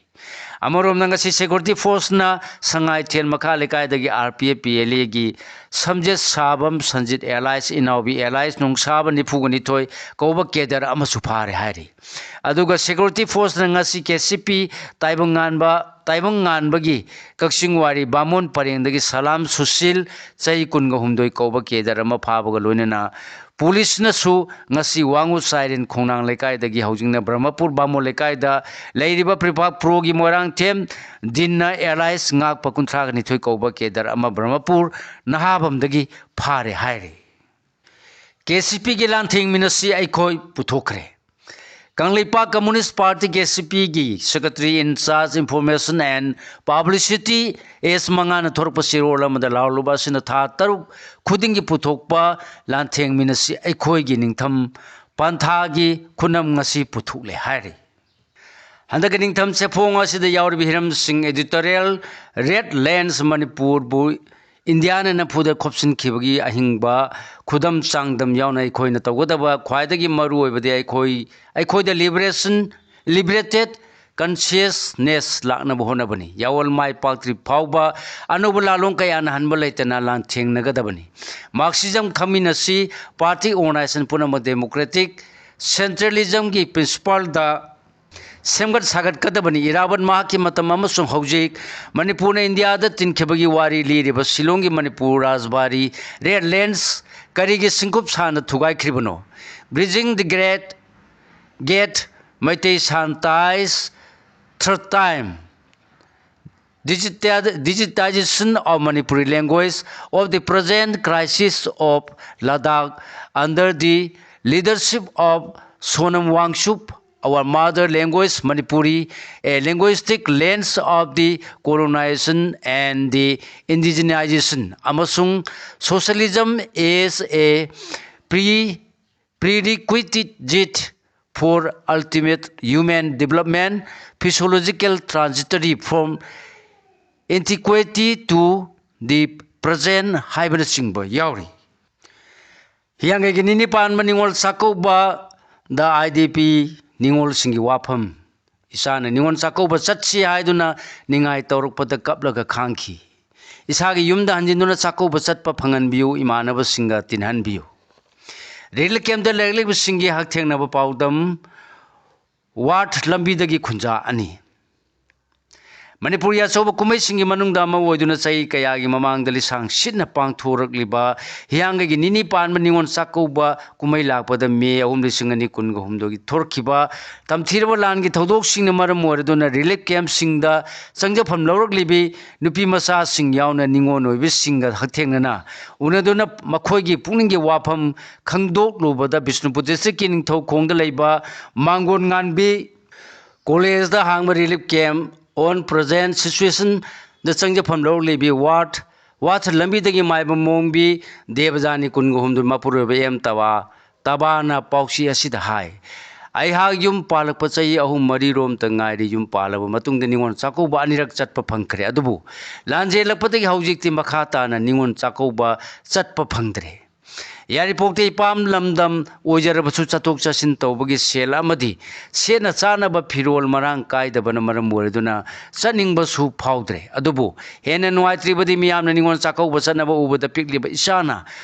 ꯑꯃꯔꯣꯝꯗ, ꯉꯁꯤ security forceꯅ ꯁꯉꯥꯏꯊꯦꯟ ꯃꯈꯥ ꯂꯩꯀꯥꯏꯗꯒꯤ R P F P L Aꯒꯤ ꯁꯝꯖꯦꯠ ꯁꯥꯕꯝ Sanjit alias ꯏꯅꯥꯎꯕꯤ alias ꯅꯣꯡꯁꯥꯕ ꯅꯤꯐꯨꯒ ꯅꯤꯊꯣꯏ ꯀꯧꯕ cadre ꯑꯃꯁꯨ ꯐꯥꯔꯦ ꯍꯥꯏꯔꯤ꯫ ꯑꯗꯨꯒ security forceꯅ ꯉꯁꯤ K C P ꯇꯥꯏꯕꯪꯉꯥꯟꯕ, ꯇꯥꯏꯕꯪꯉꯥꯟꯕꯒꯤ ꯀꯛꯆꯤꯡ ꯋꯥꯏꯔꯤ ꯕꯥꯃꯣꯟ ꯄꯔꯦꯡꯗꯒꯤ ꯁꯂꯥꯝ ꯁꯨꯁꯤꯜ, ꯆꯍꯤ ꯀꯨꯟꯒ ꯍꯨꯝꯗꯣꯏ ꯀꯧꯕ cadre ꯑꯃ ꯐꯥꯕꯒ ꯂꯣꯏꯅꯅ policeꯅꯁꯨ ꯉꯁꯤ ꯋꯥꯉꯨ ꯆꯥꯏꯔꯦꯟ ꯈꯣꯡꯅꯥꯡ ꯂꯩꯀꯥꯏꯗꯒꯤ ꯍꯧꯖꯤꯛꯅ ꯕ꯭ꯔꯍꯃꯄꯨꯔ ꯕꯥꯃꯣꯟ ꯂꯩꯀꯥꯏꯗ ꯂꯩꯔꯤꯕ ꯄ꯭ꯔꯤꯄꯥꯛ proꯒꯤ ꯃꯣꯏꯔꯥꯡꯊꯦꯝ ꯗꯤꯟꯅ alias ꯉꯥꯛꯄ ꯀꯨꯟꯊ꯭ꯔꯥꯒ ꯅꯤꯊꯣꯏ ꯀꯧꯕ cadre ꯑꯃ ꯕ꯭ꯔꯍꯃꯄꯨꯔ ꯅꯍꯥꯕꯝꯗꯒꯤ ꯐꯥꯔꯦ ꯍꯥꯏꯔꯤ꯫ K C Pꯒꯤ ꯂꯥꯟꯊꯦꯡ ꯃꯤꯅꯠꯁꯤ ꯑꯩꯈꯣꯏ ꯄꯨꯊꯣꯛꯈ꯭ꯔꯦ꯫ Kangleipak Communist Party, K C ꯄꯤꯒꯤ Secretary in Charge Information and Publicity ꯑꯦꯁ ꯃꯉꯥꯅ ꯊꯣꯔꯛꯄ ꯆꯦꯔꯣꯜ ꯑꯃꯗ ꯂꯥꯎꯔꯨꯕ ꯑꯁꯤꯅ ꯊꯥ ꯇꯔꯨꯛ ꯈꯨꯗꯤꯡꯒꯤ ꯄꯨꯊꯣꯛꯄ ꯂꯥꯟꯊꯦꯡꯃꯤꯟꯅꯁꯤ ꯑꯩꯈꯣꯏꯒꯤ ꯅꯤꯡꯊꯝ ꯄꯟꯊꯥꯒꯤ ꯈꯨꯅꯝ ꯉꯁꯤ ꯄꯨꯊꯣꯛꯂꯦ ꯍꯥꯏꯔꯤ꯫ ꯍꯟꯗꯛꯀꯤ ꯅꯤꯡꯊꯝ ꯆꯦꯐꯣꯡ ꯑꯁꯤꯗ ꯌꯥꯎꯔꯤꯕ ꯍꯤꯔꯝꯁꯤꯡ: editorial, Red Lens ꯃꯅꯤꯄꯨꯔꯕꯨ ꯏꯟꯗꯤꯌꯥꯅ ꯅꯝꯐꯨꯗ ꯈꯣꯞꯆꯤꯟꯈꯤꯕꯒꯤ ꯑꯍꯤꯡꯕ ꯈꯨꯗꯝ ꯆꯥꯡꯗꯝ ꯌꯥꯎꯅ ꯑꯩꯈꯣꯏꯅ ꯇꯧꯒꯗꯕ ꯈ꯭ꯋꯥꯏꯗꯒꯤ ꯃꯔꯨ ꯑꯣꯏꯕꯗꯤ ꯑꯩꯈꯣꯏ, ꯑꯩꯈꯣꯏꯗ liberation, liberated consciousness ꯂꯥꯛꯅꯕ ꯍꯣꯠꯅꯕꯅꯤ꯫ ꯌꯥꯑꯣꯟ ꯃꯥꯏ ꯄꯥꯛꯇ꯭ꯔꯤ ꯐꯥꯎꯕ ꯑꯅꯧꯕ ꯂꯥꯂꯣꯡ ꯀꯌꯥꯅ ꯍꯟꯕ ꯂꯩꯇꯅ ꯂꯥꯟꯊꯦꯡꯅꯒꯗꯕꯅꯤ꯫ Marxism ꯈꯪꯃꯤꯟꯅꯁꯤ꯫ Party organization ꯄꯨꯝꯅꯃꯛ democratic centralismꯒꯤ principleꯗ ꯁꯦꯝꯒꯠ ꯁꯥꯒꯠꯀꯗꯕꯅꯤ꯫ ꯏꯔꯥꯕꯣꯠ ꯃꯍꯥꯛꯀꯤ ꯃꯇꯝ ꯑꯃꯁꯨꯡ ꯍꯧꯖꯤꯛ ꯃꯅꯤꯄꯨꯔꯅ ꯏꯟꯗꯤꯌꯥꯗ ꯇꯤꯟꯈꯤꯕꯒꯤ ꯋꯥꯔꯤ ꯂꯤꯔꯤꯕ ꯁꯤꯂꯣꯡꯒꯤ ꯃꯅꯤꯄꯨꯔ ꯔꯥꯖꯕꯥꯔꯤ Red Lens ꯀꯔꯤꯒꯤ ꯁꯤꯡꯀꯨꯞ ꯁꯥꯅ ꯊꯨꯒꯥꯏꯈ꯭ꯔꯤꯕꯅꯣ? Bridging the Great Gap, Meitei Shan Ties, Third Time, Digita-, Digitization of Manipuri Language, of the present crisis of Ladakh under the leadership of Sonam Wangchup, Our Mother Language Manipuri, A Linguistic Lens of the Colonization and the Indigenization, ꯑꯃꯁꯨꯡ Socialism as a Pre-, Prerequisite for Ultimate Human Development, Physiological Transitory from Antiquity to the Present ꯍꯥꯏꯕꯅꯆꯤꯡꯕ ꯌꯥꯎꯔꯤ꯫ ꯍꯤꯌꯥꯡꯒꯩꯒꯤ ꯅꯤꯅꯤ ꯄꯥꯟꯕ ꯅꯤꯉꯣꯜ ꯆꯥꯛꯀꯧꯕꯗ I D ꯄꯤ ꯅꯤꯉꯣꯜꯁꯤꯡꯒꯤ ꯋꯥꯐꯝ: ꯏꯆꯥꯅ ꯅꯤꯉꯣꯜ ꯆꯥꯛꯀꯧꯕ ꯆꯠꯁꯤ ꯍꯥꯏꯗꯨꯅ ꯅꯤꯡꯉꯥꯏ ꯇꯧꯔꯛꯄꯗ ꯀꯞꯂꯒ ꯈꯥꯡꯈꯤ꯫ ꯏꯁꯥꯒꯤ ꯌꯨꯝꯗ ꯍꯟꯖꯤꯟꯗꯨꯅ ꯆꯥꯛꯀꯧꯕ ꯆꯠꯄ ꯐꯪꯍꯟꯕꯤꯌꯨ, ꯏꯃꯥꯟꯅꯕꯁꯤꯡꯒ ꯇꯤꯟꯍꯟꯕꯤꯌꯨ꯫ Relief campꯇ ꯂꯩꯔꯛꯂꯤꯕꯁꯤꯡꯒꯤ ꯍꯛꯊꯦꯡꯅꯕ ꯄꯥꯎꯗꯝ: Ward ꯂꯝꯕꯤꯗꯒꯤ ꯈꯨꯟꯖꯥ ꯑꯅꯤ꯫ ꯃꯅꯤꯄꯨꯔꯒꯤ ꯑꯆꯧꯕ ꯀꯨꯝꯍꯩꯁꯤꯡꯒꯤ ꯃꯅꯨꯡꯗ ꯑꯃ ꯑꯣꯏꯗꯨꯅ ꯆꯍꯤ ꯀꯌꯥꯒꯤ ꯃꯃꯥꯡꯗ ꯂꯤꯁꯥꯡ ꯁꯤꯠꯅ ꯄꯥꯡꯊꯣꯔꯛꯂꯤꯕ ꯍꯤꯌꯥꯡꯒꯩꯒꯤ ꯅꯤꯅꯤ ꯄꯥꯟꯕ ꯅꯤꯉꯣꯜ ꯆꯥꯛꯀꯧꯕ ꯀꯨꯝꯍꯩ ꯂꯥꯛꯄꯗ ꯃꯦ ꯑꯍꯨꯝ, ꯂꯤꯁꯤꯡ ꯑꯅꯤ ꯀꯨꯟꯒ ꯍꯨꯝꯗꯣꯏꯒꯤ ꯊꯣꯔꯛꯈꯤꯕ ꯇꯝꯊꯤꯔꯕ ꯂꯥꯟꯒꯤ ꯊꯧꯗꯣꯛꯁꯤꯡꯅ ꯃꯔꯝ ꯑꯣꯏꯔꯗꯨꯅ relief camp ꯁꯤꯡꯗ ꯆꯪꯖꯐꯝ ꯂꯧꯔꯛꯂꯤꯕꯤ ꯅꯨꯄꯤ ꯃꯆꯥꯁꯤꯡ ꯌꯥꯎꯅ ꯅꯤꯉꯣꯜ ꯑꯣꯏꯕꯤꯁꯤꯡꯒ ꯍꯛꯊꯦꯡꯅꯅ ꯎꯅꯗꯨꯅ ꯃꯈꯣꯏꯒꯤ ꯄꯨꯛꯅꯤꯡꯒꯤ ꯋꯥꯐꯝ ꯈꯪꯗꯣꯛꯂꯨꯕꯗ ꯕꯤꯁꯅꯨꯄꯨꯔ district ꯀꯤ ꯅꯤꯡꯊꯧꯈꯣꯡꯗ ꯂꯩꯕ ꯃꯥꯡꯒꯣꯟ ꯉꯥꯟꯕꯤ college ꯇ ꯍꯥꯡꯕ relief camp on present situation ꯗ ꯆꯪꯖꯐꯝ ꯂꯧꯔꯛꯂꯤꯕꯤ ꯋꯥꯔꯠ ꯋꯥꯊ ꯂꯝꯕꯤꯗꯒꯤ ꯃꯥꯏꯕ ꯃꯣꯡꯕꯤ ꯗꯦꯕꯖꯥꯅꯤ ꯀꯨꯟꯒ ꯍꯨꯝꯗꯣꯏ ꯃꯄꯨꯔꯣꯏꯕ ꯑꯦꯝ ꯇꯕꯥ ꯇꯕꯥꯅ ꯄꯥꯎꯆꯦ ꯑꯁꯤꯗ ꯍꯥꯏ, "ꯑꯩꯍꯥꯛ ꯌꯨꯝ ꯄꯥꯜꯂꯛꯄ ꯆꯍꯤ ꯑꯍꯨꯝ ꯃꯔꯤ ꯔꯣꯝꯇ ꯉꯥꯏꯔꯤ꯫ ꯌꯨꯝ ꯄꯥꯜꯂꯕ ꯃꯇꯨꯡꯗ ꯅꯤꯉꯣꯜ ꯆꯥꯛꯀꯧꯕ ꯑꯅꯤꯔꯛ ꯆꯠꯄ ꯐꯪꯈ꯭ꯔꯦ꯫ ꯑꯗꯨꯕꯨ ꯂꯥꯟꯖꯦꯜꯂꯛꯄꯗꯒꯤ ꯍꯧꯖꯤꯛꯇꯤ ꯃꯈꯥ ꯇꯥꯅ ꯅꯤꯉꯣꯜ ꯆꯥꯛꯀꯧꯕ ꯆꯠꯄ ꯐꯪꯗ꯭ꯔꯦ꯫ ꯌꯥꯏꯔꯤꯄꯣꯛꯇ ꯏꯄꯥꯝ ꯂꯝꯗꯝ ꯑꯣꯏꯖꯔꯕꯁꯨ ꯆꯠꯊꯣꯛ ꯆꯠꯁꯤꯟ ꯇꯧꯕꯒꯤ ꯁꯦꯜ ꯑꯃꯗꯤ ꯁꯦꯠꯅ ꯆꯥꯅꯕ ꯐꯤꯔꯣꯜ ꯃꯔꯥꯡ ꯀꯥꯏꯗꯕꯅ ꯃꯔꯝ ꯑꯣꯏꯔꯗꯨꯅ ꯆꯠꯅꯤꯡꯕꯁꯨ ꯐꯥꯎꯗ꯭ꯔꯦ꯫ ꯑꯗꯨꯕꯨ ꯍꯦꯟꯅ ꯅꯨꯡꯉꯥꯏꯇ꯭ꯔꯤꯕꯗꯤ ꯃꯤꯌꯥꯝꯅ ꯅꯤꯉꯣꯜ ꯆꯥꯛꯀꯧꯕ ꯆꯠꯅꯕ ꯎꯕꯗ ꯄꯤꯛꯂꯤꯕ ꯏꯆꯥꯅ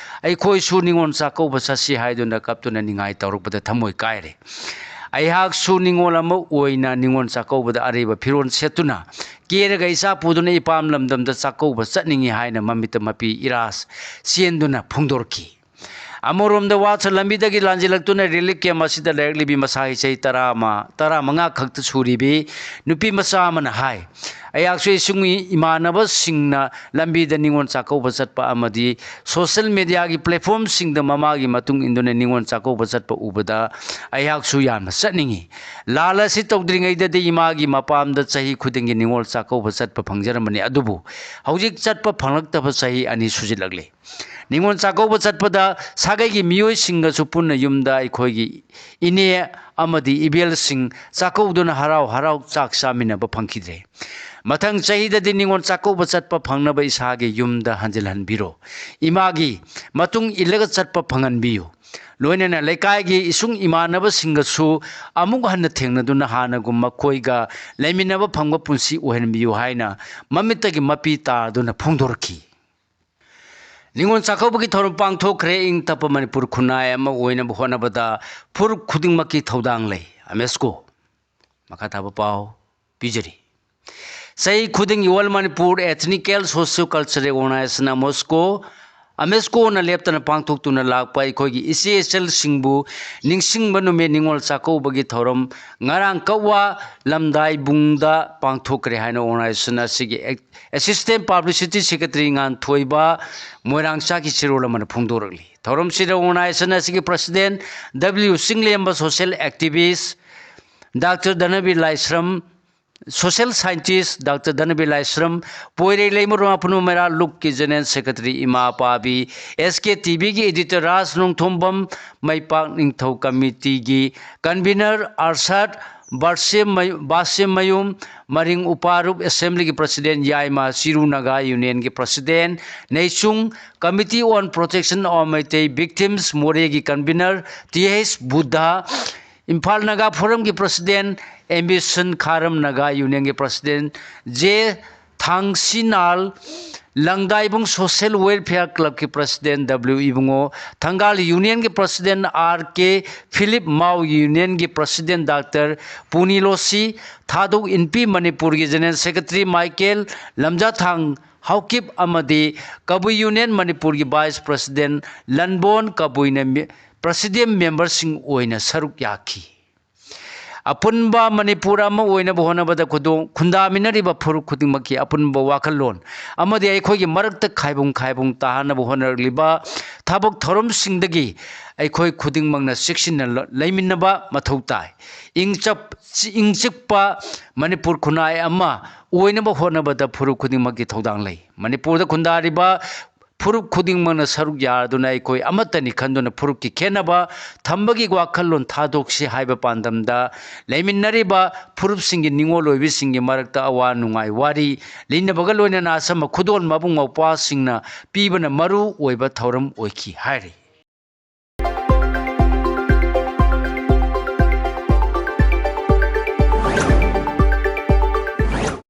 ꯑꯩꯈꯣꯏꯁꯨ ꯅꯤꯉꯣꯜ ꯆꯥꯛꯀꯧꯕ ꯆꯠꯁꯤ ꯍꯥꯏꯗꯨꯅ ꯀꯞꯇꯨꯅ ꯅꯤꯡꯉꯥꯏ ꯇꯧꯔꯛꯄꯗ ꯊꯃꯣꯏ ꯀꯥꯏꯔꯦ꯫ ꯑꯩꯍꯥꯛꯁꯨ ꯅꯤꯉꯣꯜ ꯑꯃ ꯑꯣꯏꯅ ꯅꯤꯉꯣꯜ ꯆꯥꯛꯀꯧꯕꯗ ꯑꯔꯩꯕ ꯐꯤꯔꯣꯜ ꯁꯦꯠꯇꯨꯅ ꯀꯦꯔꯒ ꯏꯆꯥ ꯄꯨꯗꯨꯅ ꯏꯄꯥꯝ ꯂꯝꯗꯝꯗ ꯆꯥꯛꯀꯧꯕ ꯆꯠꯅꯤꯡꯏ" ꯍꯥꯏꯅ ꯃꯃꯤꯠꯇ ꯃꯄꯤ ꯏꯔꯥ ꯆꯦꯟꯗꯨꯅ ꯐꯣꯡꯗꯣꯔꯛꯈꯤ꯫ ꯑꯃꯔꯣꯝꯗ ꯋꯥꯊ ꯂꯝꯕꯤꯗꯒꯤ ꯂꯥꯟꯖꯦꯜꯂꯛꯇꯨꯅ relief camp ꯑꯁꯤꯗ ꯂꯩꯔꯛꯂꯤꯕꯤ ꯃꯁꯥꯒꯤ ꯆꯍꯤ ꯇꯔꯥꯃ, ꯇꯔꯥꯃꯉꯥ ꯈꯛꯇ ꯁꯨꯔꯤꯕꯤ ꯅꯨꯄꯤ ꯃꯆꯥ ꯑꯃꯅ ꯍꯥꯏ, "ꯑꯩꯍꯥꯛꯁꯨ ꯏꯁꯨꯡ ꯏꯃꯥꯟꯅꯕꯁꯤꯡꯅ ꯂꯝꯕꯤꯗ ꯅꯤꯉꯣꯜ ꯆꯥꯛꯀꯧꯕ ꯆꯠꯄ ꯑꯃꯗꯤ social media ꯒꯤ platform ꯁꯤꯡꯗ ꯃꯃꯥꯒꯤ ꯃꯇꯨꯡ ꯏꯟꯗꯨꯅ ꯅꯤꯉꯣꯜ ꯆꯥꯛꯀꯧꯕ ꯆꯠꯄ ꯎꯕꯗ ꯑꯩꯍꯥꯛꯁꯨ ꯌꯥꯝꯅ ꯆꯠꯅꯤꯡꯏ꯫ ꯂꯥꯟ ꯑꯁꯤ ꯇꯧꯗ꯭ꯔꯤꯉꯩꯗꯗꯤ ꯏꯃꯥꯒꯤ ꯃꯄꯥꯝꯗ ꯆꯍꯤ ꯈꯨꯗꯤꯡꯒꯤ ꯅꯤꯉꯣꯜ ꯆꯥꯛꯀꯧꯕ ꯆꯠꯄ ꯐꯪꯖꯔꯝꯕꯅꯤ꯫ ꯑꯗꯨꯕꯨ ꯍꯧꯖꯤꯛ ꯆꯠꯄ ꯐꯪꯂꯛꯇꯕ ꯆꯍꯤ ꯑꯅꯤ ꯁꯨꯖꯤꯜꯂꯛꯂꯦ꯫ ꯅꯤꯉꯣꯜ ꯆꯥꯛꯀꯧꯕ ꯆꯠꯄꯗ ꯁꯥꯒꯩꯒꯤ ꯃꯤꯑꯣꯏꯁꯤꯡꯒꯁꯨ ꯄꯨꯟꯅ ꯌꯨꯝꯗ ꯑꯩꯈꯣꯏꯒꯤ ꯏꯅꯦ ꯑꯃꯗꯤ ꯏꯕꯦꯜꯁꯤꯡ ꯆꯥꯛꯀꯧꯗꯨꯅ ꯍꯔꯥꯎ ꯍꯔꯥꯎ ꯆꯥꯛ ꯆꯥꯃꯤꯟꯅꯕ ꯐꯪꯈꯤꯗ꯭ꯔꯦ꯫ ꯃꯊꯪ ꯆꯍꯤꯗꯗꯤ ꯅꯤꯉꯣꯜ ꯆꯥꯛꯀꯧꯕ ꯆꯠꯄ ꯐꯪꯅꯕ ꯏꯁꯥꯒꯤ ꯌꯨꯝꯗ ꯍꯟꯖꯤꯜꯍꯟꯕꯤꯔꯣ꯫ ꯏꯃꯥꯒꯤ ꯃꯇꯨꯡ ꯏꯜꯂꯒ ꯆꯠꯄ ꯐꯪꯍꯟꯕꯤꯌꯨ꯫ ꯂꯣꯏꯅꯅ ꯂꯩꯀꯥꯏꯒꯤ ꯏꯁꯨꯡ ꯏꯃꯥꯟꯅꯕꯁꯤꯡꯒꯁꯨ ꯑꯃꯨꯛ ꯍꯟꯅ ꯊꯦꯡꯅꯗꯨꯅ ꯍꯥꯟꯅꯒꯨꯝ ꯃꯈꯣꯏꯒ ꯂꯩꯃꯤꯟꯅꯕ ꯐꯪꯕ ꯄꯨꯟꯁꯤ ꯑꯣꯏꯍꯟꯕꯤꯌꯨ" ꯍꯥꯏꯅ ꯃꯃꯤꯠꯇꯒꯤ ꯃꯄꯤ ꯇꯥꯗꯨꯅ ꯐꯣꯡꯗꯣꯔꯛꯈꯤ꯫ ꯅꯤꯉꯣꯜ ꯆꯥꯛꯀꯧꯕꯒꯤ ꯊꯧꯔꯝ ꯄꯥꯡꯊꯣꯛꯈ꯭ꯔꯦ꯫ ꯏꯪ ꯇꯞꯄ ꯃꯅꯤꯄꯨꯔ ꯈꯨꯟꯅꯥꯏ ꯑꯃ ꯑꯣꯏꯅꯕ ꯍꯣꯠꯅꯕꯗ ꯐꯨꯔꯨꯞ ꯈꯨꯗꯤꯡꯃꯛꯀꯤ ꯊꯧꯗꯥꯡ ꯂꯩ꯫ ꯑꯃꯦꯁꯀꯣ꯫ ꯃꯈꯥ ꯇꯥꯕ ꯄꯥꯎ ꯄꯤꯖꯔꯤ꯫ ꯆꯍꯤ ꯈꯨꯗꯤꯡꯒꯤ World Manipur Ethnical Socio Cultural Organization, ꯑꯃꯦꯁꯀꯣ, ꯑꯃꯦꯁꯀꯣꯅ ꯂꯦꯞꯇꯅ ꯄꯥꯡꯊꯣꯛꯇꯨꯅ ꯂꯥꯛꯄ ꯑꯩꯈꯣꯏꯒꯤ ꯏꯆꯦ ꯏꯆꯜꯁꯤꯡꯕꯨ ꯅꯤꯡꯁꯤꯡꯕ ꯅꯨꯃꯤꯠ, ꯅꯤꯉꯣꯜ ꯆꯥꯛꯀꯧꯕꯒꯤ ꯊꯧꯔꯝ ꯉꯔꯥꯡ ꯀꯛꯋꯥ ꯂꯝꯗꯥꯏꯕꯨꯡꯗ ꯄꯥꯡꯊꯣꯛꯈ꯭ꯔꯦ ꯍꯥꯏꯅ organization ꯑꯁꯤꯒꯤ Assistant Publicity Secretary ꯉꯥꯟꯊꯣꯏꯕ ꯃꯣꯏꯔꯥꯡꯆꯥꯛꯀꯤ ꯆꯦꯔꯣꯜ ꯑꯃꯅ ꯐꯣꯡꯗꯣꯔꯛꯂꯤ꯫ ꯊꯧꯔꯝꯁꯤꯗ organization ꯑꯁꯤꯒꯤ President W ꯆꯤꯡꯂꯦꯝꯕ, social activist Doctor ꯙꯅꯕꯤꯔ ꯂꯥꯏꯁ꯭ꯔꯝ, social scientist Doctor ꯙꯅꯕꯤꯔ ꯂꯥꯏꯁ꯭ꯔꯝ, ꯄꯣꯏꯔꯩ ꯂꯩꯃꯔꯣꯝ ꯑꯄꯨꯟꯕ ꯃꯩꯔꯥ ꯂꯨꯞꯀꯤ General Secretary ꯏꯃꯥ ꯄꯥꯕꯤ, S K T Vꯒꯤ editor ꯔꯥꯖ ꯅꯣꯡꯊꯣꯝꯕꯝ, ꯃꯩꯄꯥꯛ ꯅꯤꯡꯊꯧ committeeꯒꯤ convener ꯑꯔꯁꯥꯗ ꯕꯥꯁꯦꯝ ꯃꯌꯨꯝ, ꯃꯔꯤꯡ ꯎꯄꯥꯔꯨꯞ assemblyꯒꯤ President ꯌꯥꯏꯃ, ꯆꯤꯔꯨ ꯅꯥꯒꯥ unionꯒꯤ President Neichung, Committee on Protection of Meitei Victims ꯃꯣꯔꯦꯒꯤ convener T H Buddha, Imphal Naga ꯐꯣꯔꯝꯒꯤ President ꯑꯦꯝꯕꯤꯁꯟ ꯈꯥꯔꯝ, ꯅꯥꯒꯥ unionꯒꯤ President J Thangsinal, Langdaibung social welfare clubꯀꯤ President W ꯏꯕꯨꯡꯉꯣ, ꯊꯪꯒꯥꯜ unionꯒꯤ President R K Philip, Mao unionꯒꯤ President Doctor ꯄꯨꯅꯤꯂꯣꯁꯤ, ꯊꯥꯗꯣꯛ ꯏꯟꯄꯤ ꯃꯅꯤꯄꯨꯔꯒꯤ General Secretary Michael, Lamjathang Haokip ꯑꯃꯗꯤ ꯀꯕꯨꯏ union ꯃꯅꯤꯄꯨꯔꯒꯤ Vice President ꯂꯟꯕꯣꯟ ꯀꯕꯨꯏꯅ ꯃꯤ-, Presidium memberꯁꯤꯡ ꯑꯣꯏꯅ ꯁꯔꯨꯛ ꯌꯥꯈꯤ꯫ ꯑꯄꯨꯟꯕ ꯃꯅꯤꯄꯨꯔ ꯑꯃ ꯑꯣꯏꯅꯕ ꯍꯣꯠꯅꯕꯗ ꯈꯨꯗꯣꯡ-, ꯈꯨꯟꯗꯥꯃꯤꯟꯅꯔꯤꯕ ꯐꯨꯔꯨꯞ ꯈꯨꯗꯤꯡꯃꯛꯀꯤ ꯑꯄꯨꯟꯕ ꯋꯥꯈꯜꯂꯣꯟ ꯑꯃꯗꯤ ꯑꯩꯈꯣꯏꯒꯤ ꯃꯔꯛꯇ ꯈꯥꯏꯕꯨꯡ ꯈꯥꯏꯕꯨꯡ ꯇꯥꯍꯟꯅꯕ ꯍꯣꯠꯅꯔꯛꯂꯤꯕ ꯊꯕꯛ ꯊꯧꯔꯝꯁꯤꯡꯗꯒꯤ ꯑꯩꯈꯣꯏ ꯈꯨꯗꯤꯡꯃꯛꯅ ꯆꯦꯛꯁꯤꯟꯅ ꯂ-, ꯂꯩꯃꯤꯟꯅꯕ ꯃꯊꯧ ꯇꯥꯏ꯫ ꯏꯪ ꯆꯞ-, ꯏꯪ ꯆꯤꯛꯄ ꯃꯅꯤꯄꯨꯔ ꯈꯨꯟꯅꯥꯏ ꯑꯃ ꯑꯣꯏꯅꯕ ꯍꯣꯠꯅꯕꯗ ꯐꯨꯔꯨꯞ ꯈꯨꯗꯤꯡꯃꯛꯀꯤ ꯊꯧꯗꯥꯡ ꯂꯩ꯫ ꯃꯅꯤꯄꯨꯔꯗ ꯈꯨꯟꯗꯥꯔꯤꯕ ꯐꯨꯔꯨꯞ ꯈꯨꯗꯤꯡꯃꯛꯅ ꯁꯔꯨꯛ ꯌꯥꯗꯨꯅ ꯑꯩꯈꯣꯏ ꯑꯃꯠꯇꯅꯤ ꯈꯟꯗꯨꯅ ꯐꯨꯔꯨꯞꯀꯤ ꯈꯦꯠꯅꯕ ꯊꯝꯕꯒꯤ ꯋꯥꯈꯜꯂꯣꯟ ꯊꯥꯗꯣꯛꯁꯤ ꯍꯥꯏꯕ ꯄꯥꯟꯗꯝꯗ ꯂꯩꯃꯤꯟꯅꯔꯤꯕ ꯐꯨꯔꯨꯞꯁꯤꯡꯒꯤ ꯅꯤꯡꯉꯣꯜ ꯑꯣꯏꯕꯤꯁꯤꯡꯒꯤ ꯃꯔꯛꯇ ꯑꯋꯥ ꯅꯨꯡꯉꯥꯏ ꯋꯥꯔꯤ ꯂꯤꯅꯕꯒ ꯂꯣꯏꯅꯅ ꯑꯆꯝꯕ ꯈꯨꯗꯣꯜ ꯃꯕꯨꯡ ꯃꯧꯄ꯭ꯋꯥꯁꯤꯡꯅ ꯄꯤꯕꯅ ꯃꯔꯨ ꯑꯣꯏꯕ ꯊꯧꯔꯝ ꯑꯣꯏꯈꯤ ꯍꯥꯏꯔꯤ꯫